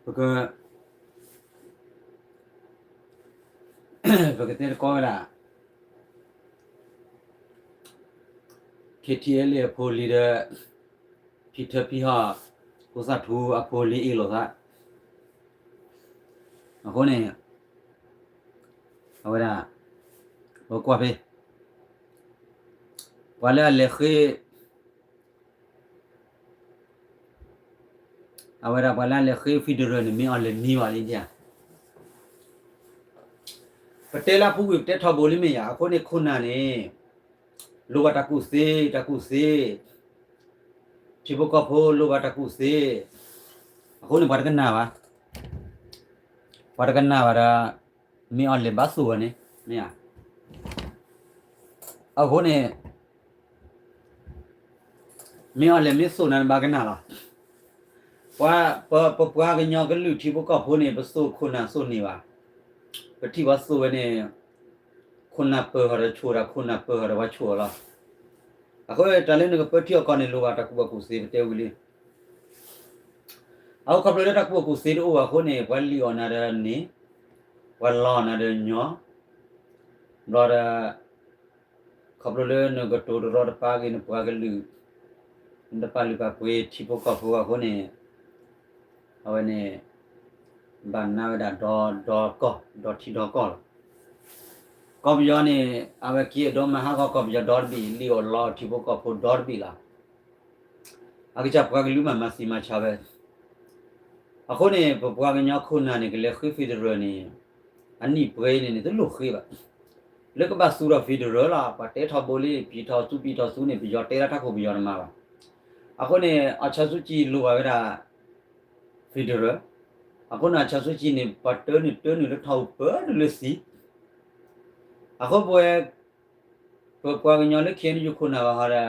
ပက, ပကတဲတကီဝဲဒၣ် KTLA အဖိလံၤဒီး ဖံထၢဖံဟီၣ် ဖိသၣ်ထူအဖိလံၤအ့ၣ်လိာ်သး, အဃိန့ၣ် အဝဲဒၣ် ပကွၢ်ဖဲ ပှၤလၢအလဲၤဃ့ အဝဲဒၣ်ပှၤလၢအလဲၤဃ့ federal န့ၣ် မ့ၢ်အီၤလဲၤမံဘၣ်လံဧါ. ပတဲလၢအပူၤကွံာ် ပတဲထီဘိလံမ့ၢ်ယၤ, အဃိန့ၣ်ခိၣ်နၢ်န့ၣ် လိၣ်ဘၣ်တၢ်ကူၣ်သ့, တၢ်ကူၣ်သ့, ထံဖိကီၢ်ဖိလိၣ်ဘၣ်တၢ်ကူၣ်သ့, အဃိန့ၣ်ပှၤတကနၣ်ဘၣ်, ပှၤတကနၣ်ဘၣ်ဒီး မ့ၢ်အီၤလဲၤဘၣ်သိၣ်ဝဲန့ၣ်, မ့ၢ်ဧါ. အဃိန့ၣ် မ့ၢ်အီၤလဲၤမ့ၢ်သိၣ်နၤန့ၣ်ဘၣ်ကနၣ်လီၤ. ပှၤ, ပ, ပပှၤကညီကလုာ်ထံဖိကီၢ်ဖိန့ၣ် ပသိၣ်ခိၣ်နၢ်သိၣ်န့ၢ်ဘၣ်, ပထံၣ်ပှၤသိၣ်ဝဲန့ၣ် ခိၣ်နၢ်ပၢၢ်ဟီၣ်ဒီးဆိၣ်ဒီး ခိၣ်နၢ်ပၢၢ်ဟီၣ်ဒီးပှၤဆိၣ်အီၤလီၤ. အဃိတၢ်လၢနကပၢထံအီၤကီၢ်န့ၣ် လိၣ်ဘၣ်တၢ်ကူၣ်ဘၣ်ကူၣ်သ့ ပတဲဝံၤလံ. အဃိခီဖျိလၢတၢ်ကူၣ်ဘၣ်ကူၣ်သ့တအိၣ်ဘၣ်အဃိန့ၣ် ပှၤလံၣ်အီၣ်နၤဒီးန့ၣ်, ပှၤလီအီၣ်နၤဒီးညီ, ဘျီဒီး ခီဖျိလၢနကတိၤတရီတပါက့ၤနပှၤကလုာ်, နတပာ်လုၢ်ပာ်ပှ့ၤထံဖိကီၢ်ဖိအဃိန့ၣ်, အဝဲန့ၣ် ဘၣ်နါဝဲဒၣ်ဒီ, ဒီကီၢ်, ဒီထံဒီကီၢ်လီၤ. ကီၢ်ပယီၤန့ၣ် အဝဲက့ၤအဒိမၤဟးဂီၤကီၢ်ပယီၤဒီတဘ့ၣ်, လံၣ်အီၣ်လီအီၣ်ထံဖိကီၢ်ဖိဒီတဘ့ၣ်လီၤ. အကစၢ်ပှၤကလုာ်မၤမၤသံမၤဆါဝဲ အဃိန့ၣ် ပပှၤကညီခိၣ်နၢ်န့ၣ် ကလဲၤဃ့ federal န့ၣ် အနံၣ်ပှဲၤအံၤန့ၣ်န့ၣ် တလိၣ်ဃ့ဘၣ်. လၢကဘၣ်သူဒီး federal လီၤ. ပှၤတဲထီဘိလံ ပံၤထီၣ်သူပံၤထီၣ်သူန့ၣ် ပယီၤတဲလၢတၢ်ခိၣ်ပယီၤတမၤဘၣ်. အဃိန့ၣ် အောင်ဆန်းစုကြည်လိၣ်ဘၣ်ဝဲဒၣ် federal, အဃိန့ၣ် အောင်ဆန်းစုကြည်န့ၣ် ပှၤတၢနုာ်တၢနုာ်လၢထီၣ်ပၢၢ်တလၢသံ အဃိပဝဲ ပပှၤကညီလၢ KNU ခိၣ်နၢ်ဘၣ်ဟီဒီး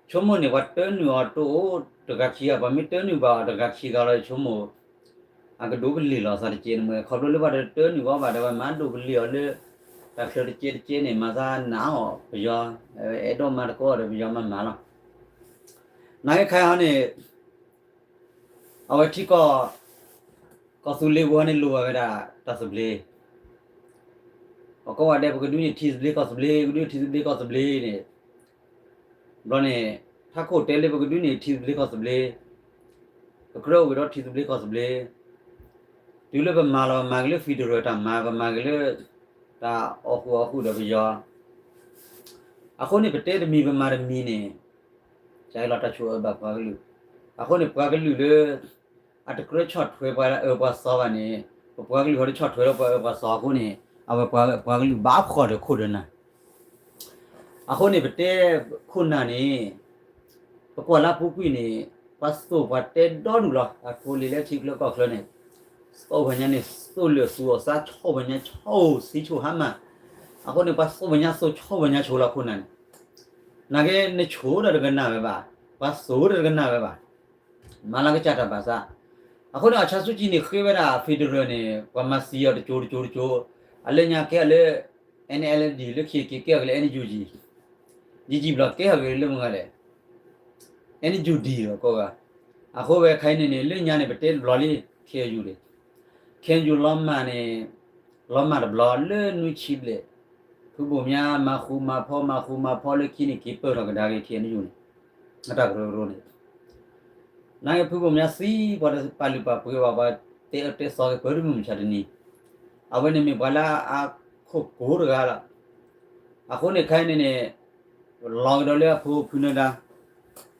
ဆိကမိၣ်န့ၣ် ပှၤတၢနုာ်အီၤတအိၣ်တဂၤခံဂၤ, ပှၤမ့ၢ်တၢနုာ်ဘၣ်အီၤတဂၤခံဂၤလီၤ ဆိကမိၣ် အကဒိးပလ့ၤလီၤသးတက့ၢ်န့ၣ်မ့ၢ် ခီဖျိလၢပှၤတတၢနုာ်ဘၣ်ဘၣ်ဒီး ပှၤမၤဒိးပလ့ၤအီၤလၢ တၢ်ချၢတကဲတကဲန့ၣ် မၤသးနာ်အီၤပယီၤ, အဲၣ်ဒိးမၤတကိးအီၤဒီးပယီၤမၤမၤလီၤ. နာ်က့ခါအံၤန့ၣ် အဝဲထံကီၢ် ကီၢ်သူလ့ၤပူၤန့ၣ် လိၣ်ဘၣ်ဝဲဒၣ်တၢ်သဘျ့, ပကိးဂၤဒဲး ပကဒုးန့ၢ်ထံသဘျ့ကီၢ်သဘျ့, ပကဒုးန့ၢ်ထံသဘျ့ကီၢ်သဘျ့န့ၣ်, ဘျီန့ၣ် ထးခိၣ်တဲလၢပကဒုးန့ၢ်ထံသဘျ့ကီၢ်သဘျ့, ပကြၢးအိၣ်က့ၤဒီးထံသဘျ့ကီၢ်သဘျ့, တုၤလၢပမၤလီၤ ပမၤက့ၤလၢ federal တၢ်မၤ, ပမၤက့ၤလၢ တၢ်အီၣ်ဃုာ်အီၣ်ဃုာ်ဒီးပယီၤ, အဃိန့ၣ် ပတဲတမံၤပမၤတမံၤန့ၣ် ကလီၤတၢ်ဆိၣ်အၢဘၣ်ပှၤကလုာ်, အဃိန့ၣ် ပှၤကလုာ်လၢ အတကြၢးဆီၣ်ထွဲပှၤလၢအအၢပှၤသီဘၣ်န့ၣ်, ပပှၤကလုာ်ဟီတဆီၣ်ထွဲလၢပှၤအၢပှၤသီအဃိန့ၣ်, အဝဲပှၤကလုာ်ဘၣ်ဖှီၣ်ဒီးခိၣ်ဒီးနၢ်, အဃိန့ၣ် ပတဲခိၣ်နၢ်န့ၣ် ပကွၢ်လၢအပူၤကွံာ်န့ၣ် ပှၤသိၣ်ပှၤတဲဒီဒူၣ်လီၤ. အဖိလံၤလၢထံချၢကီၢ်ချၢန့ၣ် သိၣ်ပှၤညါန့ၣ် သိၣ်လၢာ်သူၣ်အီၣ်သး ဆီၣ်ပှၤညါဆီၣ်ဆံးဆိၣ်ဟါမၢ်, အဃိန့ၣ် ပှၤသိၣ်ပှၤညါသိၣ် ဆီၣ်ပှၤညါဆိးလီၤခိၣ်နၢ်န့ၣ်, နာ်က့နဆိးဒီးတကနၣ်ဝဲဘၣ်, ပှၤသိၣ်ဒီးတကနၣ်ဝဲဘၣ်, မၤလၢကစၢ်တၢ်ဘၣ်သး, အဃိန့ၣ် အောင်ဆန်းစုကြည်န့ၣ် ဃ့ဝဲဒၣ် federal န့ၣ် ပှၤမၤသံအီၤတကၠိတကၠိတကၠိ, အလၢညါကဲအီၤလၢ NLD လၢခံက့ၤကဲအီၤက့ၤလၢ NUG, ယံာ်ယံာ်ဘျီကဲအီၤက့ၤလၢမုၢ်ဂၤလဲၣ် NUG ဒီးကိးဂၤ, အဃိဝဲခဲအံၤန့ၣ်န့ၣ် လၢညါန့ၣ် ပတဲတဘျီလံ KNU န့ၣ်, KNU လီၤမၢ်န့ၣ် လီၤမၢ်တဘျီလၢနွံဆံဘျဲၣ်, ဖုဘိၣ်မၠါမၤဃူမၤဖိး မၤဃူမၤဖိးလၢခံန့ၣ် က့ၤပၢၢ်ထီၣ်ကဒါက့ၤ KNU န့ၣ်, အတၢ်ကရၢကရိန့ၣ် နာ်က့ဖုဘိၣ်မၠါသံ ပှၤတပာ်လုၢ်ပာ်ပှ့ၤဘၣ် ပှၤတဲအၢတဲသီက့ၤပၢၢ်တမုၢ်မဆါတနံၤ, အဝဲန့ၣ်မ့ၢ်ပှၤလၢအခိၣ်ကိၤတဂၤလီၤ. အဃိန့ၣ်ခဲအံၤန့ၣ်န့ၣ် လီၤကဒီးလၢအဖိဖုနၢၤဒါ က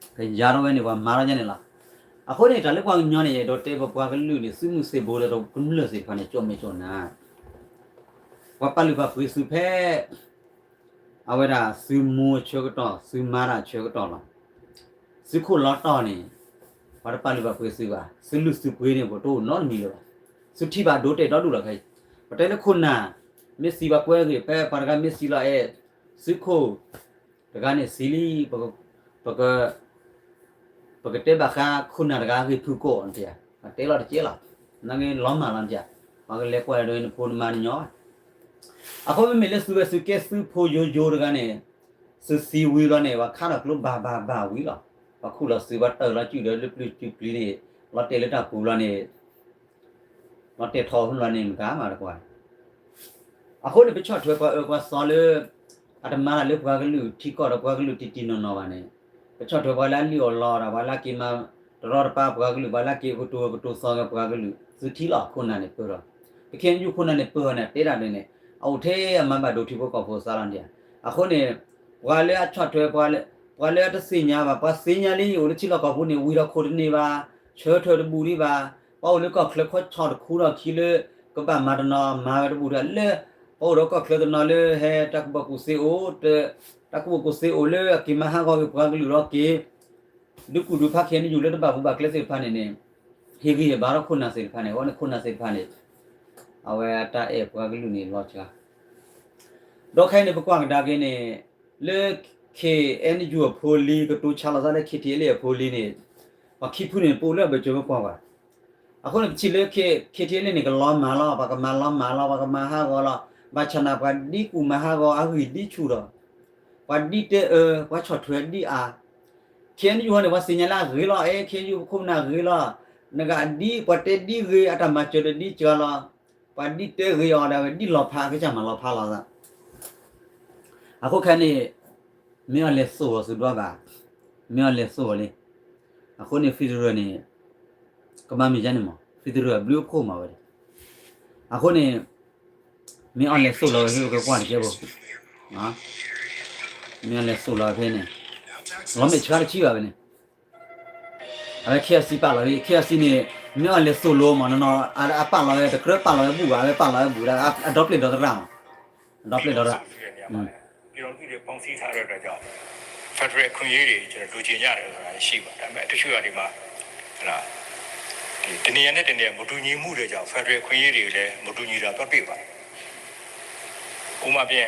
ယါထီၣ်ဝဲန့ၣ် ပှၤမၤထီၣ်ညါန့ၣ်လီၤ. အဃိန့ၣ် တၢ်လၢပှၤကညီန့ၣ် ယအဲၣ်ဒိးတဲပပှၤကလုာ်န့ၣ် သုးမုၢ်သံၣ်ဘိဒီးကမျၢၢ်သ့ၣ်တဖၣ်န့ၣ် ကၠိၣ်မဲာ်ကၠိၣ်နါ ပှၤပာ်လုၢ်ပာ်ပှ့ၤသုးဖဲ အဝဲဒၣ်သုးမူအဆၢကတီၢ် သုးမၤတၢ်အဆၢကတီၢ်လီၤ. သုးခိၣ်လီၤတီၢ်န့ၣ် ပှၤတပာ်လုၢ်ပာ်ပှ့ၤသုးဘၣ်. သုးလုၢ်သုးပှ့ၤန့ၣ် ပတအိၣ်နီတမံၤလၢၤဘၣ်. သုထံၣ်ဘၣ်ဒိတဲာ်ဒီဒူၣ်လီၤခဲအံၤ. ပတဲလၢခိၣ်နၢ် မ့ၢ်သံပှၤကွဲဂ့ၤ ဖဲပှၤတဂၤမ့ၢ်သံလီၤအဲၣ် သုးခိၣ်တဂၤန့ၣ်သံလံ ပက ပကတဲဘၣ်ဃးခိၣ်နၢ်တဂၤဂ့ၢ်ဖုၣ်ကိာ်နဧါ, ပတဲလီၤတကဲလီၤ. နာ်က့လီၤမၢ်လီၤနဧါ, ပှၤကလဲၤကွၢ်ဒီးနဖိနမါနညီဘၣ်. အဃိမ့မ့ၢ်လၢသုးဝဲသုးကဲသုးဖိယိယိတဂၤန့ၣ် သုးသံဝံၤလီၤန့ၣ် ပှၤခါထီၣ်ကျိဘၣ်ဘၣ်ဘၣ်ဝံၤလီၤ. ပှၤခူၣ်လီၤသုး ပှၤတၢၢ်လီၤစုၣ်ဒီးလၢပျုၤစုပျံၤန့ၣ် လီၤတဲာ်လၢတၢ်ပူၤလီၤန့ၣ် လီၤတဲာ်ထီၣ်အီၤဖဲလီၤန့ၣ် မကမၤတကွၢ်. အဃိန့ၣ် ပဆီၣ်ထွဲပှၤအၢပှၤသီလၢ အတမၤတၢ်လၢပှၤကလုာ်ထံကီၢ်ဒီးပှၤကလုာ်တံၢ်တံၢ်နီၢ်နီၢ်ဘၣ်န့ၣ်, ပဆီၣ်ထွဲပှၤလၢအလုၢ်အီၣ်လီအီၣ်ဒီး ပှၤလၢအက့ၤမၤတရီတပါပှၤကလုာ်, ပှၤလၢအက့ၤကတိၤကတိၤသီက့ၤပှၤကလုာ် သုထံလီၤ. ခိၣ်နၢ်န့ၣ်ပၢၢ်လီၤ. ပခဲအံၤယူၢ်ခိၣ်နၢ်န့ၣ်ပၢၢ်လီၤန့ၣ် တဲဒၣ်ဒ်န့ၣ် အအိၣ်ထဲအမၤဘၣ်ဒိထံဖိကီၢ်ဖိအသးလီၤဒၣ်. အဃိန့ၣ် ပှၤလၢအဆီၣ်ထွဲ ပှၤလၢအတသ့ၣ်ညါဘၣ်, ပှၤသ့ၣ်ညါလံ အိၣ်လၢထံလီၢ်ကီၢ်ပူၤန့ၣ် ဝံၤဒီးခိၣ်တန့ၢ်ဘၣ်, ဆၢထၢၣ်တဘူၣ်ဒံးဘၣ်, ပှၤအိၣ်လၢကီၢ်ချၢခီၣ်ဆီၣ်တခူဒီးခံလၢ ကဘၣ်မၤတနီၤမၤဝဲတဘူၣ်ဒီး လၢပှၤအိၣ်ဒီးကီၢ်ချၢတနီၤလၢဟဲတၢ်ကူၣ်ဘၣ်ကူၣ်သ့အိၣ်, တၢ်ကူၣ်ဘၣ်ကူၣ်သ့အိၣ်လၢအက့ၤမၤဟးဂီၤက့ၤပှၤကလုာ်ဒီးက့ၤ ဒုးကူၣ်ဒုးဖး ခဲအံၤယူၢ်လၢတဘၣ်ပူၤဘၣ်ကျဲသ့ၣ်တဖၣ်န့ၣ်န့ၣ် ဟ့ၣ်ဂံၢ်ဟ့ၣ်ဘါထီၣ်ခိၣ်နၢ်သ့ၣ်တဖၣ်န့ၣ်, အဝဲန့ၣ်ခိၣ်နၢ်သ့ၣ်တဖၣ်န့ၣ် အဝဲအတၢ်အဲၣ်ပှၤကလုာ်န့ၣ်လီၤစှၤ. ဒီးခဲအံၤန့ၣ် ပကွၢ်ကဒါက့ၤန့ၣ် လၢ ခဲအံၤယူၢ် အဖိလံၤ ကတိၤဆါလီၤသးလၢ ခဲထံအ့လ့ၣ် အဖိလံၤန့ၣ် ပှၤခံဖုန့ၣ် ပအိၣ်လၢအဘၢၣ်စၢၤပကွၢ်ဘၣ်. အဃိန့ၣ် ပထံၣ်လၢ ခဲထံအ့လ့ၣ်န့ၣ် ကလီၤမၢ်လီၤ, ပှၤကမၤလီၤမၢ်လီၤ, ပှၤကမၤဟးဂီၤလီၤ, ဘၣ်ဆၣ်န့ၣ် ပှၤဒ်ကူၣ်မၤဟးဂီၤအဂံၢ်ဒ်ဆူၣ်ဒီး ပှၤဒ်တဲအၢ, ပှၤဆီၣ်ထွဲဒ်အါ. ခဲအံၤယူၢ်ဟီန့ၣ် ပှၤသ့ၣ်ညါလၢအဂ့ၤလီၤ, အဲ ခဲအံၤယူၢ်ပခိၣ်ပနၢ်ဂ့ၤလီၤ, နဂၤဒ်ပှၤတဲဒ်ဂ့ၤ အတၢ်မၤစၢၤဒီးဒ်စှၤလီၤ, ပှၤဒ်တဲဂ့ၤအီၤဒီး ဝဲဒ်လီၤဖး အကစၢ်မၤလီၤဖးလီၤသး. အဃိခဲအံၤန့ၣ် မ့ၢ်အီၤလဲၤသိၣ်အီၤသုဒွးဘၣ်, မ့ၢ်အီၤလဲၤသိၣ်အီၤလံ. အဃိန့ၣ် federal န့ၣ် ကမၤမ့ၢ်ယါန့ၣ်မး federal အဘျုးအဖှိၣ်မးဝဲဒၣ်. အဃိန့ၣ် မ့ၢ်အီၤလဲၤသိၣ်လီၤဝဲဖဲပကကွၢ်တကဲဘိ, မ့ၢ်အီၤလဲၤသိၣ်လီၤဝဲဖဲန့ၣ် လီၤမဲာ်ဆှးတဆံဘၣ်ဝဲန့ၣ်, အဝဲ ခဲအံၤစံပာ်လီၤဝဲ, ခဲအံၤစံန့ၣ် မ့ၢ်အီၤလဲၤသိၣ်လိမး နီၢ်နီၢ် အပာ်လီၤဝဲ တကြၢးပာ်လီၤဝဲဘူၣ်ဘၣ်, အဝဲပာ်လီၤဝဲဘူၣ်ဒီး အဒီပျဲၢ်ဒီသရၣ်မး, အဒီပျဲၢ်ဒီသရၣ် ပြည်ထောင်စုတွေ ပေါင်းစည်းထားတဲ့အတွက်ကြောင့် ဖက်ဒရယ်အခွင့်အရေးတွေ ကျွန်တော် လိုချင်ကြတယ်ဆိုတာ ရှိပါတယ်။ ဒါပေမဲ့ တချို့ဟာတွေမှာ ဒီ တစ်နေရာနဲ့တစ်နေရာ မတူညီမှုတွေကြောင့် ဖက်ဒရယ်အခွင့်အရေးတွေကိုလည်း မတူညီတာ သွားတွေ့ပါတယ်။ ဥပမာဖြင့်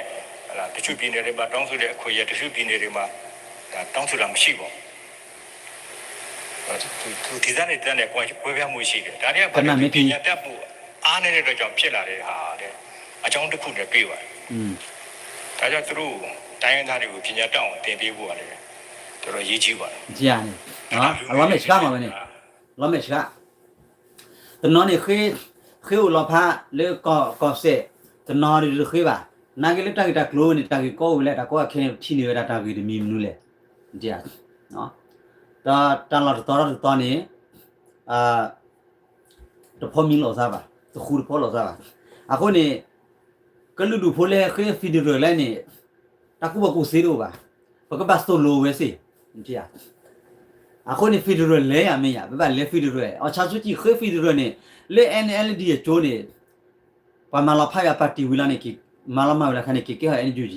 တချို့ပြည်နယ်တွေမှာ တောင်းဆိုတဲ့အခွင့်အရေး တချို့ပြည်နယ်တွေမှာ ဒါ တောင်းဆိုတာ မရှိပါဘူး။ ဒေသနဲ့ဒေသနဲ့ ကွဲပြားမှုရှိတယ်။ ဒါတွေက ဘာလဲ ပညာတတ်မှု အားနည်းတဲ့အတွက်ကြောင့် ဖြစ်လာတဲ့ဟာတဲ့ အကြောင်းတစ်ခုနဲ့ တွေ့ပါတယ်။ ဒါကြောင့် သူတို့ တိုင်းရင်းသားတွေကို ပညာတတ်အောင် သင်ပေးဖို့ကလည်း တော်တော် အရေးကြီးပါတယ်။ အလီၤမဲာ်ဆှးမးဝဲန့ၣ်, လီၤမဲာ်ဆှး, တနီၤန့ၣ် ဃ့အိၣ်လီၤဖးလၢကီၢ်စဲၣ်, တနီၤဒုးတဃ့ဘၣ်. နာ်က့လၢတၢ်ဂ့ၢ်တၢ်ကျိၤန့ၣ် တၢ်ဂ့ၢ်ကီအိၣ်ဝဲလၢ တၢ်ကီအခဲန့ၣ် ပထံၣ်န့ၢ်ဝဲဒၣ်တၢ်ဂ့ၢ်တမံၤမနုၤလဲၣ်, ဒီးတၢ်လီၢ်တတီၤဒီးတတီၤန့ၣ် တဖီမံလိာ်သးဘၣ်, တဃူတဖိးလိာ်သးဘၣ်. အဃိန့ၣ် ကလုာ်ဒူၣ်ဖိလၢဟဲဃ့ federal လဲၣ်န့ၣ် တၢ်ကူၣ်ဘၣ်ကူၣ်သ့တအိၣ်ဘၣ်, ပကဘၣ်သိၣ်လိဝဲစ့ၢ်. အဃိန့ၣ် federal လဲၤယၤမ့ၢ်ယၤ ပဘၣ်လဲၤ federal, အောင်ဆန်းစုကြည် ဃ့ federal န့ၣ် လၢ NLD အကၠိန့ၣ် ပှၤမၤလီၤဖးယၤ party ဝံၤလီၤန့ၣ် မၤလီၤမၢ်ဝဲလၢခါန့ၣ် က့ၤကဲထီၣ် NUG,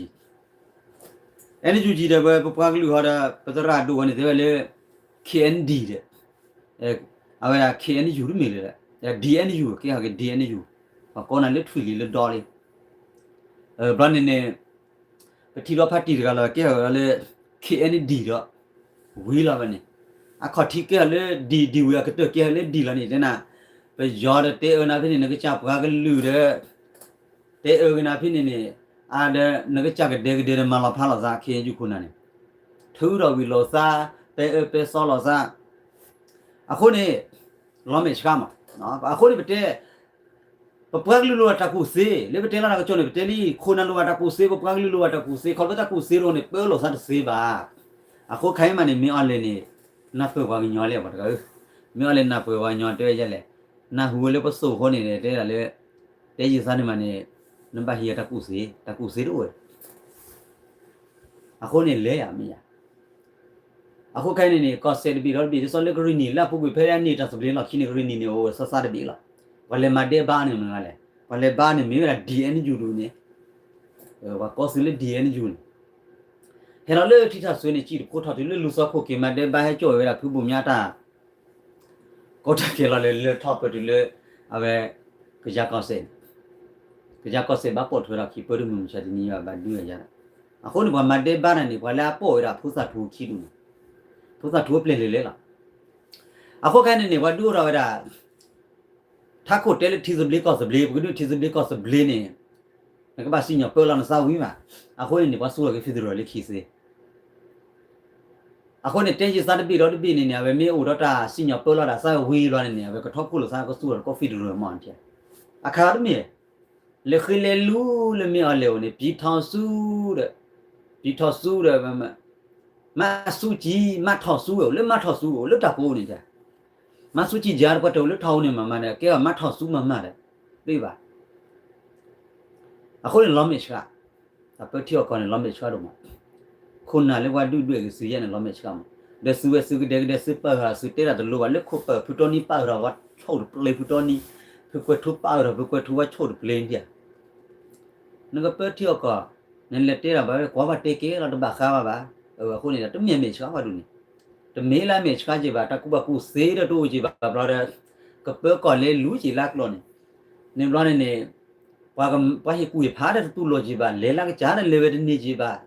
NUG ဒီးဝဲပပှၤကလုာ်ဟီဒီး ပသရၣ်ဒိၣ်ဝဲန့ၣ် တဲဝဲလၢ KND ဒီး အဝဲဒၣ် KNU တမ့ၢ်လၢ DNU ကဲထီၣ်က့ၤ DNU, ပှၤကိးနၤလၢထွံၣ်လံလၢဒီလံ. ဘျီန့ၣ်န့ၣ် ပထံၣ်ဒီး party တဂၤလီၤ ကဲထီၣ်လၢ KND ဒီး ဝံၤလီၤဝဲန့ၣ်, အခီၣ်ထံးကဲထီၣ်လၢ D, D ဝံၤအကတၢၢ်ကဲထီၣ်လၢ D လီၤန့ၣ် တဲနၤ, ပယီၤဒီးတဲအၢနၤဖဲန့ၣ် နကစၢ်ပှၤကလုာ်ဒီး တဲအၢကနၤဖဲန့ၣ်န့ၣ်, အါဒီးနကစၢ်ကဒဲကဒဲဒီးမၤလီၤဖးလိာ်သး ခဲအံၤယူၢ်ခိၣ်နၢ်န့ၣ်, ထုးထီၣ်ဝံၤလိာ်သး, ပဲအၢပဲသီလိာ်သး, အဃိန့ၣ် လီၤမဲာ်ဆှးမး, အဃိန့ၣ်ပတဲ ပပှၤကလုာ်လိၣ်ဘၣ်တၢ်ကူၣ်သ့, လၢပတဲလီၤတၢ်ကစီၣ်န့ၣ် ပတဲလံ ခိၣ်နၢ်လိၣ်ဘၣ်တၢ်ကူၣ်သ့, ပပှၤကလုာ်လိၣ်ဘၣ်တၢ်ကူၣ်သ့, ခီဖျိတၢ်ကူၣ်သ့တအိၣ်န့ၣ် ပၢလိာ်သးတသ့ဘၣ်. အဃိခဲအံၤမးန့ၣ် မ့ၢ်အီၤလဲၣ်န့ၣ် နၢ်ပၢၢ်ပှၤကညီလဲၣ် ပှၤတဂၤဧၢ, မ့ၢ်အီၤလဲၣ်နၢ်ပၢၢ်ပှၤကညီတဲဝဲယဲလဲၣ်, နၢ်ဟူဝဲလၢပသိၣ်အဃိန့ၣ် တဲဒၣ်လၢ တဲယသးန့ၣ်မးန့ၣ် နဘၣ်ဟံးယၤတၢ်ကူၣ်သ့, တၢ်ကူၣ်သ့တအိၣ်ဝဲ အဃိန့ၣ်လဲၤယၤမ့ၢ်ယၤ အဃိခဲအံၤန့ၣ်န့ၣ် ကီၢ်စဲၣ်တဘ့ၣ်ဒီးတဘ့ၣ် ဒ်သိးလၢကရ့ၣ်နံၣ်လၢအပူၤကွံာ်ဖဲအန့ၣ်တၢ်သဘျ့လီၢ်ခံန့ၣ် ကရ့ၣ်နံၣ်န့ၣ် အိၣ်ဝဲသီသးတဘ့ၣ်လီၤ. ပှၤလဲၤမၤဒဲးဘးန့ၣ်မနုၤလဲၣ်, ပှၤလဲၤဘါန့ၣ်မ့ၢ်ဝဲဒၣ် D N U ဒူၣ်န့ၣ်, ပှၤကိးသုးလၢ D N U န့ၣ်, ဟဲလီၤလၢထံထၣ်စွ့န့ၣ် စံၣ်တဖိထီၣ်တုၤလၢလူၤသီခိၣ်က့ၤမၤဒဲးဘး ဟဲကၠီၣ်ဝဲဒၣ်ဖုဘိၣ်မၠါတၢ် ကိးတၢ်ကဲလီၤလၢလၢထီၣ်ပၢၢ်တုၤလၢ အဝဲ ကယၤကီၢ်စဲၣ်န့ၣ်, ကယၤကီၢ်စဲၣ်ဘၣ်ပိာ်ထွဲဒီးခံပၢတမုၢ်မဆါတနံၤဘၣ် ဘၣ်ဒုးယၤ, အဃိန့ၣ် ပှၤမၤဒဲးဘးန့ၣ်န့ၣ် ပှၤလၢအပိာ်ဝဲဒၣ်ဖိသၣ်ထူခံဒူၣ်န့ၣ်, ဖိသၣ်ထူအပျဲၢ်လဲၤလဲၤလီၤ. အဃိခဲအံၤန့ၣ်န့ၣ် ပှၤဒုးအိၣ်ထီၣ်ဝဲဒၣ် ထးခိၣ်တဲလၢထံသဘျ့ကီၢ်သဘျ့ ပကဒုးထံသဘျ့ကီၢ်သဘျ့န့ၣ် နကဘၣ်စံၣ်ညီၣ်ပၢလီၤနသးဝံၤမး, အဃိန့ၣ်န့ၣ် ပှၤသူၣ်ထီၣ်က့ၤ federal လၢခံသ့ အဃိန့ၣ် တဲယသးတဘ့ၣ်ဒီးတဘ့ၣ်န့ၣ်န့ၣ် အဝဲမ့ၢ်အိၣ်ဒီးတၢ်စံၣ်ညီၣ်ပၢလီၤဒၣ်သးဝံၤလီၤန့ၣ်န့ၣ် အဝဲကထီခိၣ်လိာ်သးကသူၣ်ထီၣ်တကီၢ် federal မးန့ၣ် အခါတမ့ၢ် လဲၤဃ့လဲၤလူလၢမ့ၢ်အီၤလဲၤအိၣ်န့ၣ် ပျံၤထီၣ်ဆူဒီး ပျံၤထီၣ်ဆူဒီး မၤဆူကံ မၤထီၣ်ဆူဝဲအိၣ် လၢမၤထီၣ်ဆူဝဲအိၣ် လၢတၢ်ကိးန့ၣ် မၤဆူကံယၤတပှၢ်တအိၣ်လၢထီၣ်အိၣ်န့ၣ် မၤမၤဒီး ကဲဘၣ်မၤထီၣ်ဆူမၤမၤဒီး သ့ဘၣ်. အဃိန့ၣ်လီၤမဲာ်ဆှး တၢ်ပၢထံအီၣ်ကီၢ်န့ၣ် လီၤမဲာ်ဆှးဒိၣ်မး, ခိၣ်နၢ်လၢပှၤဒုၣ်ဒွဲၣ်ဂ့ၤစုယဲၢ်န့ၣ် လီၤမဲာ်ဆှးမး, ဒီးစုဝဲစုကဒဲကဒဲစုပာ်ဃာ်စုတဲတၢ်တလိၤဘၣ် လၢခိၣ်ပၢၢ်ဖုတီနံၤပာ်ဃာ်ဝဲဆိၣ်တပျ့ၤဖုတီနံၤ, ဖုကွဲးထူပာ်ဃာ်ဒီးဖုကွဲးထူဝဲဆိၣ်တပျ့ၤန့ၣ်ဧါ နကပၢထံအီၣ်ကီၢ်, နလဲၤတဲတၢ်ဘၣ်ဝဲ ကွၢ်ဘၣ်တဲကဲလီၤတဘၣ်ဃးဘၣ်ဘၣ်. အဃိန့ၣ်ဒီး တမ့ၢ်မဲာ်ဆှးဘၣ်ဒူၣ်န့ၣ်, တမ့ၢ်လၢမဲာ်ဆှးက့ၤဘၣ် တၢ်ကူၣ်ဘၣ်ကူၣ်သ့ဒီးတအိၣ်က့ၤဘၣ်ဘျီဒီး ကပၢကီၢ်လဲၤလူၤက့ၤလၢကျိာ်န့ၣ်, န့ၣ်ဘျီန့ၣ်န့ၣ် ပှၤဟ့ၣ်ကူၣ်ဟ့ၣ်ဖးဒီးတတူၢ်လိာ်က့ၤဘၣ် လဲၤလၢကစၢ်ဒီးလဲၤဝဲတန့ၢ်က့ၤဘၣ်,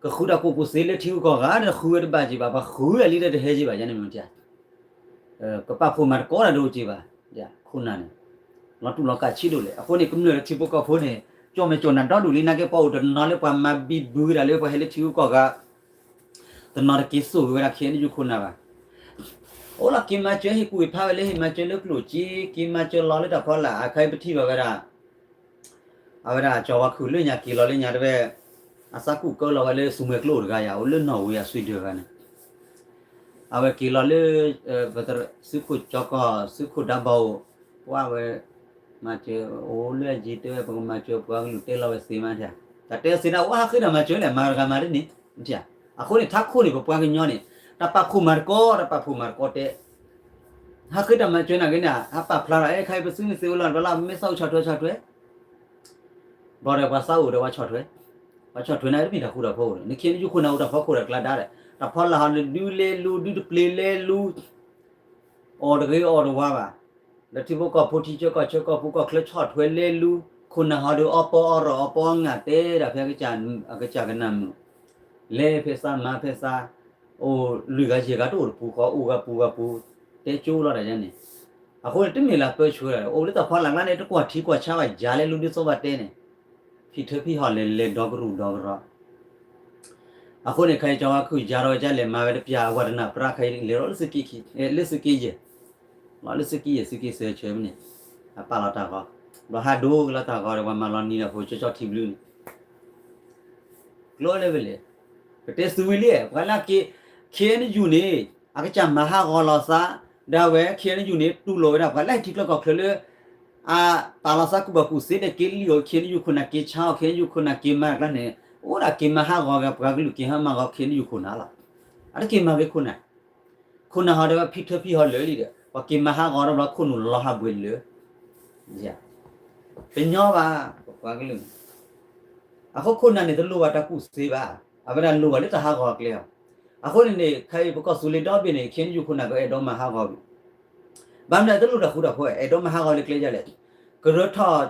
ကဃုတၢ်ကူၣ်ကူၣ်သ့လၢထံဂုၤကီၢ်ဂၤဒီးဃုဝဲတဘၣ်က့ၤဘၣ် ပှၤဃုဝဲလံဒီးတဟဲက့ၤဘၣ်ယါန့ၣ်မ့ၢ် ကပာ်ဖှိၣ်မၤသကိးတၢ်တအိၣ်က့ၤဘၣ်, ခိၣ်နၢ်န့ၣ် လီၤတူၢ်လီၤကၢ်ဆံးဒိၣ်လဲၣ်. အဃိန့ၣ် ကမျၢၢ်လၢထံဖိကီၢ်ဖိန့ၣ် ကၠီၣ်မဲာ်ကၠီၣ်နၤဒီဒူၣ်လံ နာ်က့ပှၤအိၣ်တနီၤလၢပှၤမၤဘံဘူဝဲဒၣ်လၢပှၤဟဲလၢထံဂုၤကီၢ်ဂၤ တနီၤတက့ၤစိာ်က့ၤဝဲဒၣ် ခ့ၣ်အဲၣ်ယူၣ် ခိၣ်နၢ်ဘၣ်. အိၣ်လီၤက့ၤမၤစၢၤဟ့ၣ်ကူၣ်ဟ့ၣ်ဖးဝဲလၢဟ့ၣ်မၤစၢၤလၢကျိၣ်စ့ က့ၤမၤစၢၤလီၤလၢတၢ်ဖီလာ် အခါအံၤပထံၣ်ဘၣ်ဝဲဒၣ် အဝဲဒၣ်ကၠီၤဝါခုၣ်လၢညါက့ၤလီၤလၢညါတဝဲ အသးကူၣ်ကၢလီၤဝဲလၢစူမဲာ်ကျိတဂၤယၤ အိၣ်လၢနီၣ်ဝ့ၤအဆွံဒၢးဂၤန့ၣ် အဝဲက့ၤလီၤလၢ ပသုးခိၣ်ကၠီကီၢ် သုးခိၣ်ဒါဘီၣ်အိၣ် ပှၤဝဲ မၤစၢၤအိၣ်လၢအယံၤတဲဝဲ ပကမၤစၢၤပှၤကလုာ်တဲလီၤဝဲသ့မး တၢ်တဲသ့ဒၣ် အိၣ်ဟးဃ့တၢ်မၤစၢၤလဲၣ် မၤတဂၤမၤတန့ၢ် အဃိန့ၣ် ထးခိၣ်န့ၣ် ပပှၤကညီန့ၣ် တၢ်ပာ်ဖှိၣ်မၤသကိး တၢ်ပာ်ဖှိၣ်မၤသကိးတဲ ဟးဃ့တၢ်မၤစၢၤနာ်က့န့ၣ် ဟးပာ်ဖျါထီၣ် အဲ ခါအံၤပစုန့ၣ်သ့ဝဲလီၤ ပလၢမ့ၢ်သးအိၣ်ဆီၣ်ထွဲဆီၣ်ထွဲ ဘျီဒီးပှၤသးအိၣ်ဒီးပှၤဆီၣ်ထွဲ ပှၤဆီၣ်ထွဲန့ၣ်တမ့ၢ်တၢ်ဃူတၢ်ဖိးန့ၣ် နခ့ၣ်အဲၣ်ယူၣ် ခိၣ်နၢ်အိၣ်တၢ်ဖီခိၣ်တၢ်ကျါဒါဒီး တၢ်ဖီလာ်ဟီဒီးဒုးလဲၤလူၤ ဒုးတပျ့ၤလဲၤလူၤ အီၣ်တဂ့ၤအီၣ်တဝါဘၣ် ဒီးထံဖိကီၢ်ဖိထံဆၢကီၢ်ဆၢကီၢ်ဖိကီၢ်ချၢဆီၣ်ထွဲလဲၤလူၤ ခိၣ်နၢ်ဟီဒီးအီပီအီရီၣ်အီပီအီငၢ်တဲဒၣ်ဖဲအကစၢ်ကနၣ်မုာ် လဲၤဖဲသးမၤဖဲသး အိၣ်လွံၢ်ဂၤယဲၢ်ဂၤတအိၣ်တပူၤဃီ အိၣ်ဂၤပူၤဂၤပူၤ တဲကၠိလီၤတၢ်ယါန့ၣ် အဃိန့ၣ် တမ့ၢ်လၢပၢဆှၢဒၣ် အိၣ်လၢတၢ်ဖီလာ်ကျါန့ၣ် တကွၢ်ထံကွၢ်ဆးဘၣ် ယၤလဲၤလူၤဒ်သိးဘၣ်တဲန့ၣ် ဖံးထၢဖံးဟီၣ်လဲၤလဲၤဒီကရူၢ်ဒီကရီ အဃိန့ၣ် ခဲအံၤကၠီၤဝါခုၣ်ယၤဒီးကလဲၤမၤဝဲတပျၢ်အဝဲတနၢ်ပြၢ်ခဲအံၤ လဲၤလီၤလၢသုးက့ယဲၢ် လီၤလၢသုးက့ယဲၢ် သုးက့ယဲၢ် သုးက့စၢၤဆၢမ့ၢ်န့ၣ် အပာ်လီၤတၢ်ဂီၤ ဒီးဟးဒိကလီၤတၢ်ဂီၤဒီးပှၤမၤလီၤနံၤဒီးဖိကၠီကၠီထံဘျုးန့ၣ် ကျိလၢဝဲလဲၣ် ပတဲသုဝံၤလံ ပှၤလၢက့ ခ့ၣ်အဲၣ်ယူၣ်န့ၣ် အကစၢ်မၤဟးဂီၤလီၤသး ဒၣ်ဝဲ ခ့ၣ်အဲၣ်ယူၣ်န့ၣ် တူၢ်လိာ်ဝဲဒၣ် ပှၤလၢဟဲထံချၢကီၢ်ချၢလၢ အပာ်လီၤသးကူၣ်ဘၣ်ကူၣ်သ့ဒီးက့လံၣ်အီၤ ခ့ၣ်အဲၣ်ယူၣ်ခိၣ်နၢ်က့ဆါအီၤ ခ့ၣ်အဲၣ်ယူၣ်ခိၣ်နၢ်က့မၤတၢ်ကျါန့ၣ် အိၣ်ဒၣ်က့မၤဟးဂီၤက့ၤ ပှၤကလုာ်က့ၤဟးမၤဂီၤခ့ၣ်အဲၣ်ယူၣ်ခိၣ်နၢ်လီၤ. အတက့ၤမၤဂ့ၤခိၣ်နၢ် ခိၣ်နၢ်ဟီဒီးဖံးထၢဖံးဟီၣ်လၢာ်လံဒီး ပှၤက့ၤမၤဟးဂီၤဒီးဘျီခိၣ်နူာ်လီၤဟးဘှဲးလၢာ် တညီဘၣ် ပပှၤကလုာ်န့ၣ် အဃိခိၣ်နၢ်န့ၣ် တလိၣ်ဘၣ်တၢ်ကူၣ်သ့ဘၣ်. အဝဲဒၣ်လိၣ်ဘၣ်လၢတၢ်ဟးဂီၤအကျဲလီၤ. အဃိန့ၣ်န့ၣ် ခဲအံၤပကီၢ်သူလ့ၤဒီဘ့ၣ်န့ၣ် ခ့ၣ်အဲၣ်ယူၣ်ခိၣ်နၢ်ကအဲၣ်ဒိးမၤဟးဂီၤဝံၤ ဘၣ်မနုၤတလိၣ်တၢ်ဃူတၢ်ဖိး အဲၣ်ဒိးမၤဟးဂီၤလၢကျဲဒ်လဲၣ်. ကရၢထီၣ်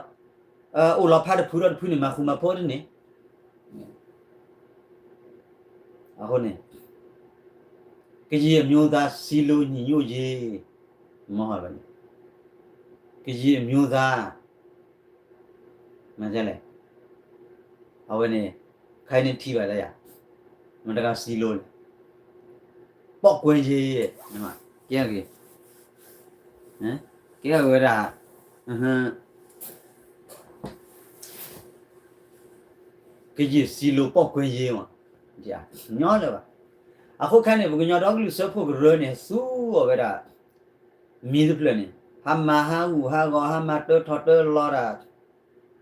အိၣ်လီၤဖးတဖုဒီးတဖုန့ၣ် မၤဃူမၤဖိးတန့ၢ် အဃိန့ၣ် ကရင်အမျိုးသား စည်းလုံးညီညွတ်ရေး မ့ၢ်ဟီဘၣ်န့ၣ် ကရင်အမျိုးသား မ့ၢ်လဲၣ် အဝဲန့ၣ် ခဲအံၤန့ၣ်ထံၣ်ဘၣ်လၢယၤ မတၤတဂၤစံးလိလဲၣ် ပောက်ကွဲရေး ကဲဂ့ၤ ကဲဂ့ၤဝဲဒၣ် ကရင် စည်းလုံး ပောက်ကွဲရေး မ့ၢ် ညီလၢၤဘၣ်. အဃိခဲအံၤန့ၣ် ပကညီဒီကလုာ်စၢဖှိၣ်ကရၢန့ၣ် သူအီၤဝဲဒၣ် မံၤတဖျၢၣ်န့ၣ် ဟးမၤဟးဂူာ်ဟးဂီၤ ဟးမၤတၢထီၣ်တၢလီၤတၢ်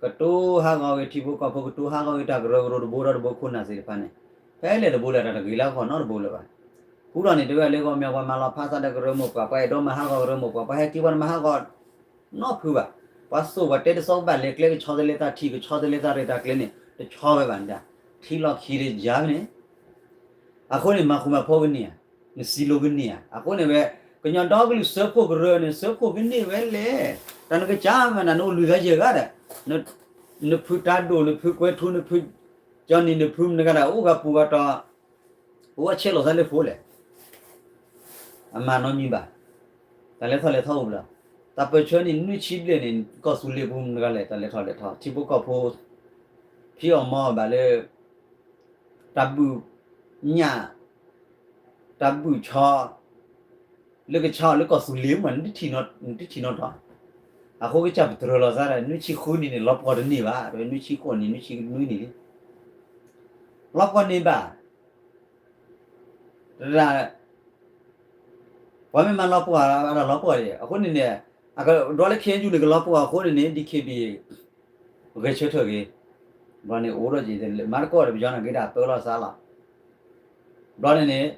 ကတိၤဟးဂီၤက့ၤထံဖိကီၢ်ဖိ ကတိၤဟးဂီၤက့ၤတၢ်ကရၢကရိတဘိဒီးတဘိခိၣ်နၢ်သ့ၣ်တဖၣ်န့ၣ် ဖဲလဲၣ်တဘိလဲၣ် တၢ်တဂ့ၤလၢအဂီၢ်နီတဘိလၢၤဘၣ်. ဃုထီၣ်န့ၣ် တဝဲလၢဂီၢ်မ့ၢ်ပှၤမၤလီၤဖးသးဒီးကရၢမိၢ်ပှၢ် ပှၤအဲၣ်ဒိးမၤဟးဂီၤကရၢမိၢ်ပှၢ် ပှၤဟဲက့ၤပှၤတမၤဟးဂီၤ နီတဖုဘၣ်. ပှၤသိၣ်ပှၤတဲတသီကဘၣ်လဲၤကျဲကဆီတလဲသးထံ ကဆီတလဲသးရ့ၣ်တၢ်ကျဲန့ၣ် တဆီဝဲဘၣ်န့ၣ်ဒၣ် ထံလီၢ်ခံတယါန့ၣ် အဃိန့ၣ် မၤဃူမၤဖိးကန့ၢ်ဧါ, နစံးလိကန့ၢ်ဧါ. အဃိန့ၣ်ဝဲ ကညီဒီကလုာ်စၢဖှိၣ်ကရၢန့ၣ် စၢဖှိၣ်ကန့ၢ်ဝဲလဲၣ်. တၢ်နကစၢ်မၤနၤ နအိၣ်လွံၢ်ဂၤယဲၢ်ဂၤဒီး နဖုတၢ်ဒိၣ် နဖုကွဲၤထူ နဖုကၠီနံၤ နဖုမတၤဂၤဒီး အိၣ်ဂၤပူၤဂၤတီၤ အိၣ်အဆဲးလီၤသးလၢဖိလဲၣ်. အမၤနီတမံၤဘၣ်. တၢ်လဲၤထီၣ်လဲၤထီအိၣ်ဘၣ်လီၤ. တၢ်ပၢၢ်ဆၢန့ၣ် နွံဆံဘျဲၣ်န့ၣ် ကီၢ်သူလ့ၤပူၤမတၤဂၤလဲၣ် တၢ်လဲၤထီၣ်လဲၤထီ ထံဖိကီၢ်ဖိ ဖံးအီၣ်မၤအီၣ်ဘၣ်လၢ တၢ်ဘုၣ်ညၣ် တၢ်ဘုၣ်ဆီ လၢကဆီလၢကီၢ်သူလ့ၤမး နတထံၣ်နီတတီၤ. အဃိကစၢ်ပတြၢၤလီၤသးဒီး နွံဆံဃုနံၣ်န့ၣ် လီၤပှီၢ်တန့ၢ်ဘၣ်, နွံဆံဃိးနံၣ် နွံဆံနွံနံၣ်လံ, လီၤပှီၢ်န့ၢ်ဘၣ်, တဒၣ် ပှၤမ့ၢ်မၤလီၤပှီၢ် အတၢ်လီၤပှီၢ်ဒံး အဃိန့ၣ်န့ၣ် ဒွးလၢ ခ့ၣ်အဲၣ်ယူၣ်န့ၣ် ကလီၤပှီၢ်အဃိန့ၣ်န့ၣ် ဒံးခ့ၣ်ဘံၣ် ဂဲၤဆၢထၢၣ်ဂ့ၤ, ဘျီန့ၣ် အိၣ်ဒီးယမၤတကီၢ်ဒီးပယီၤန့ၣ်က့ၤဒၣ်ပၢလီၤသးလီၤ. ဘျီန့ၣ်န့ၣ်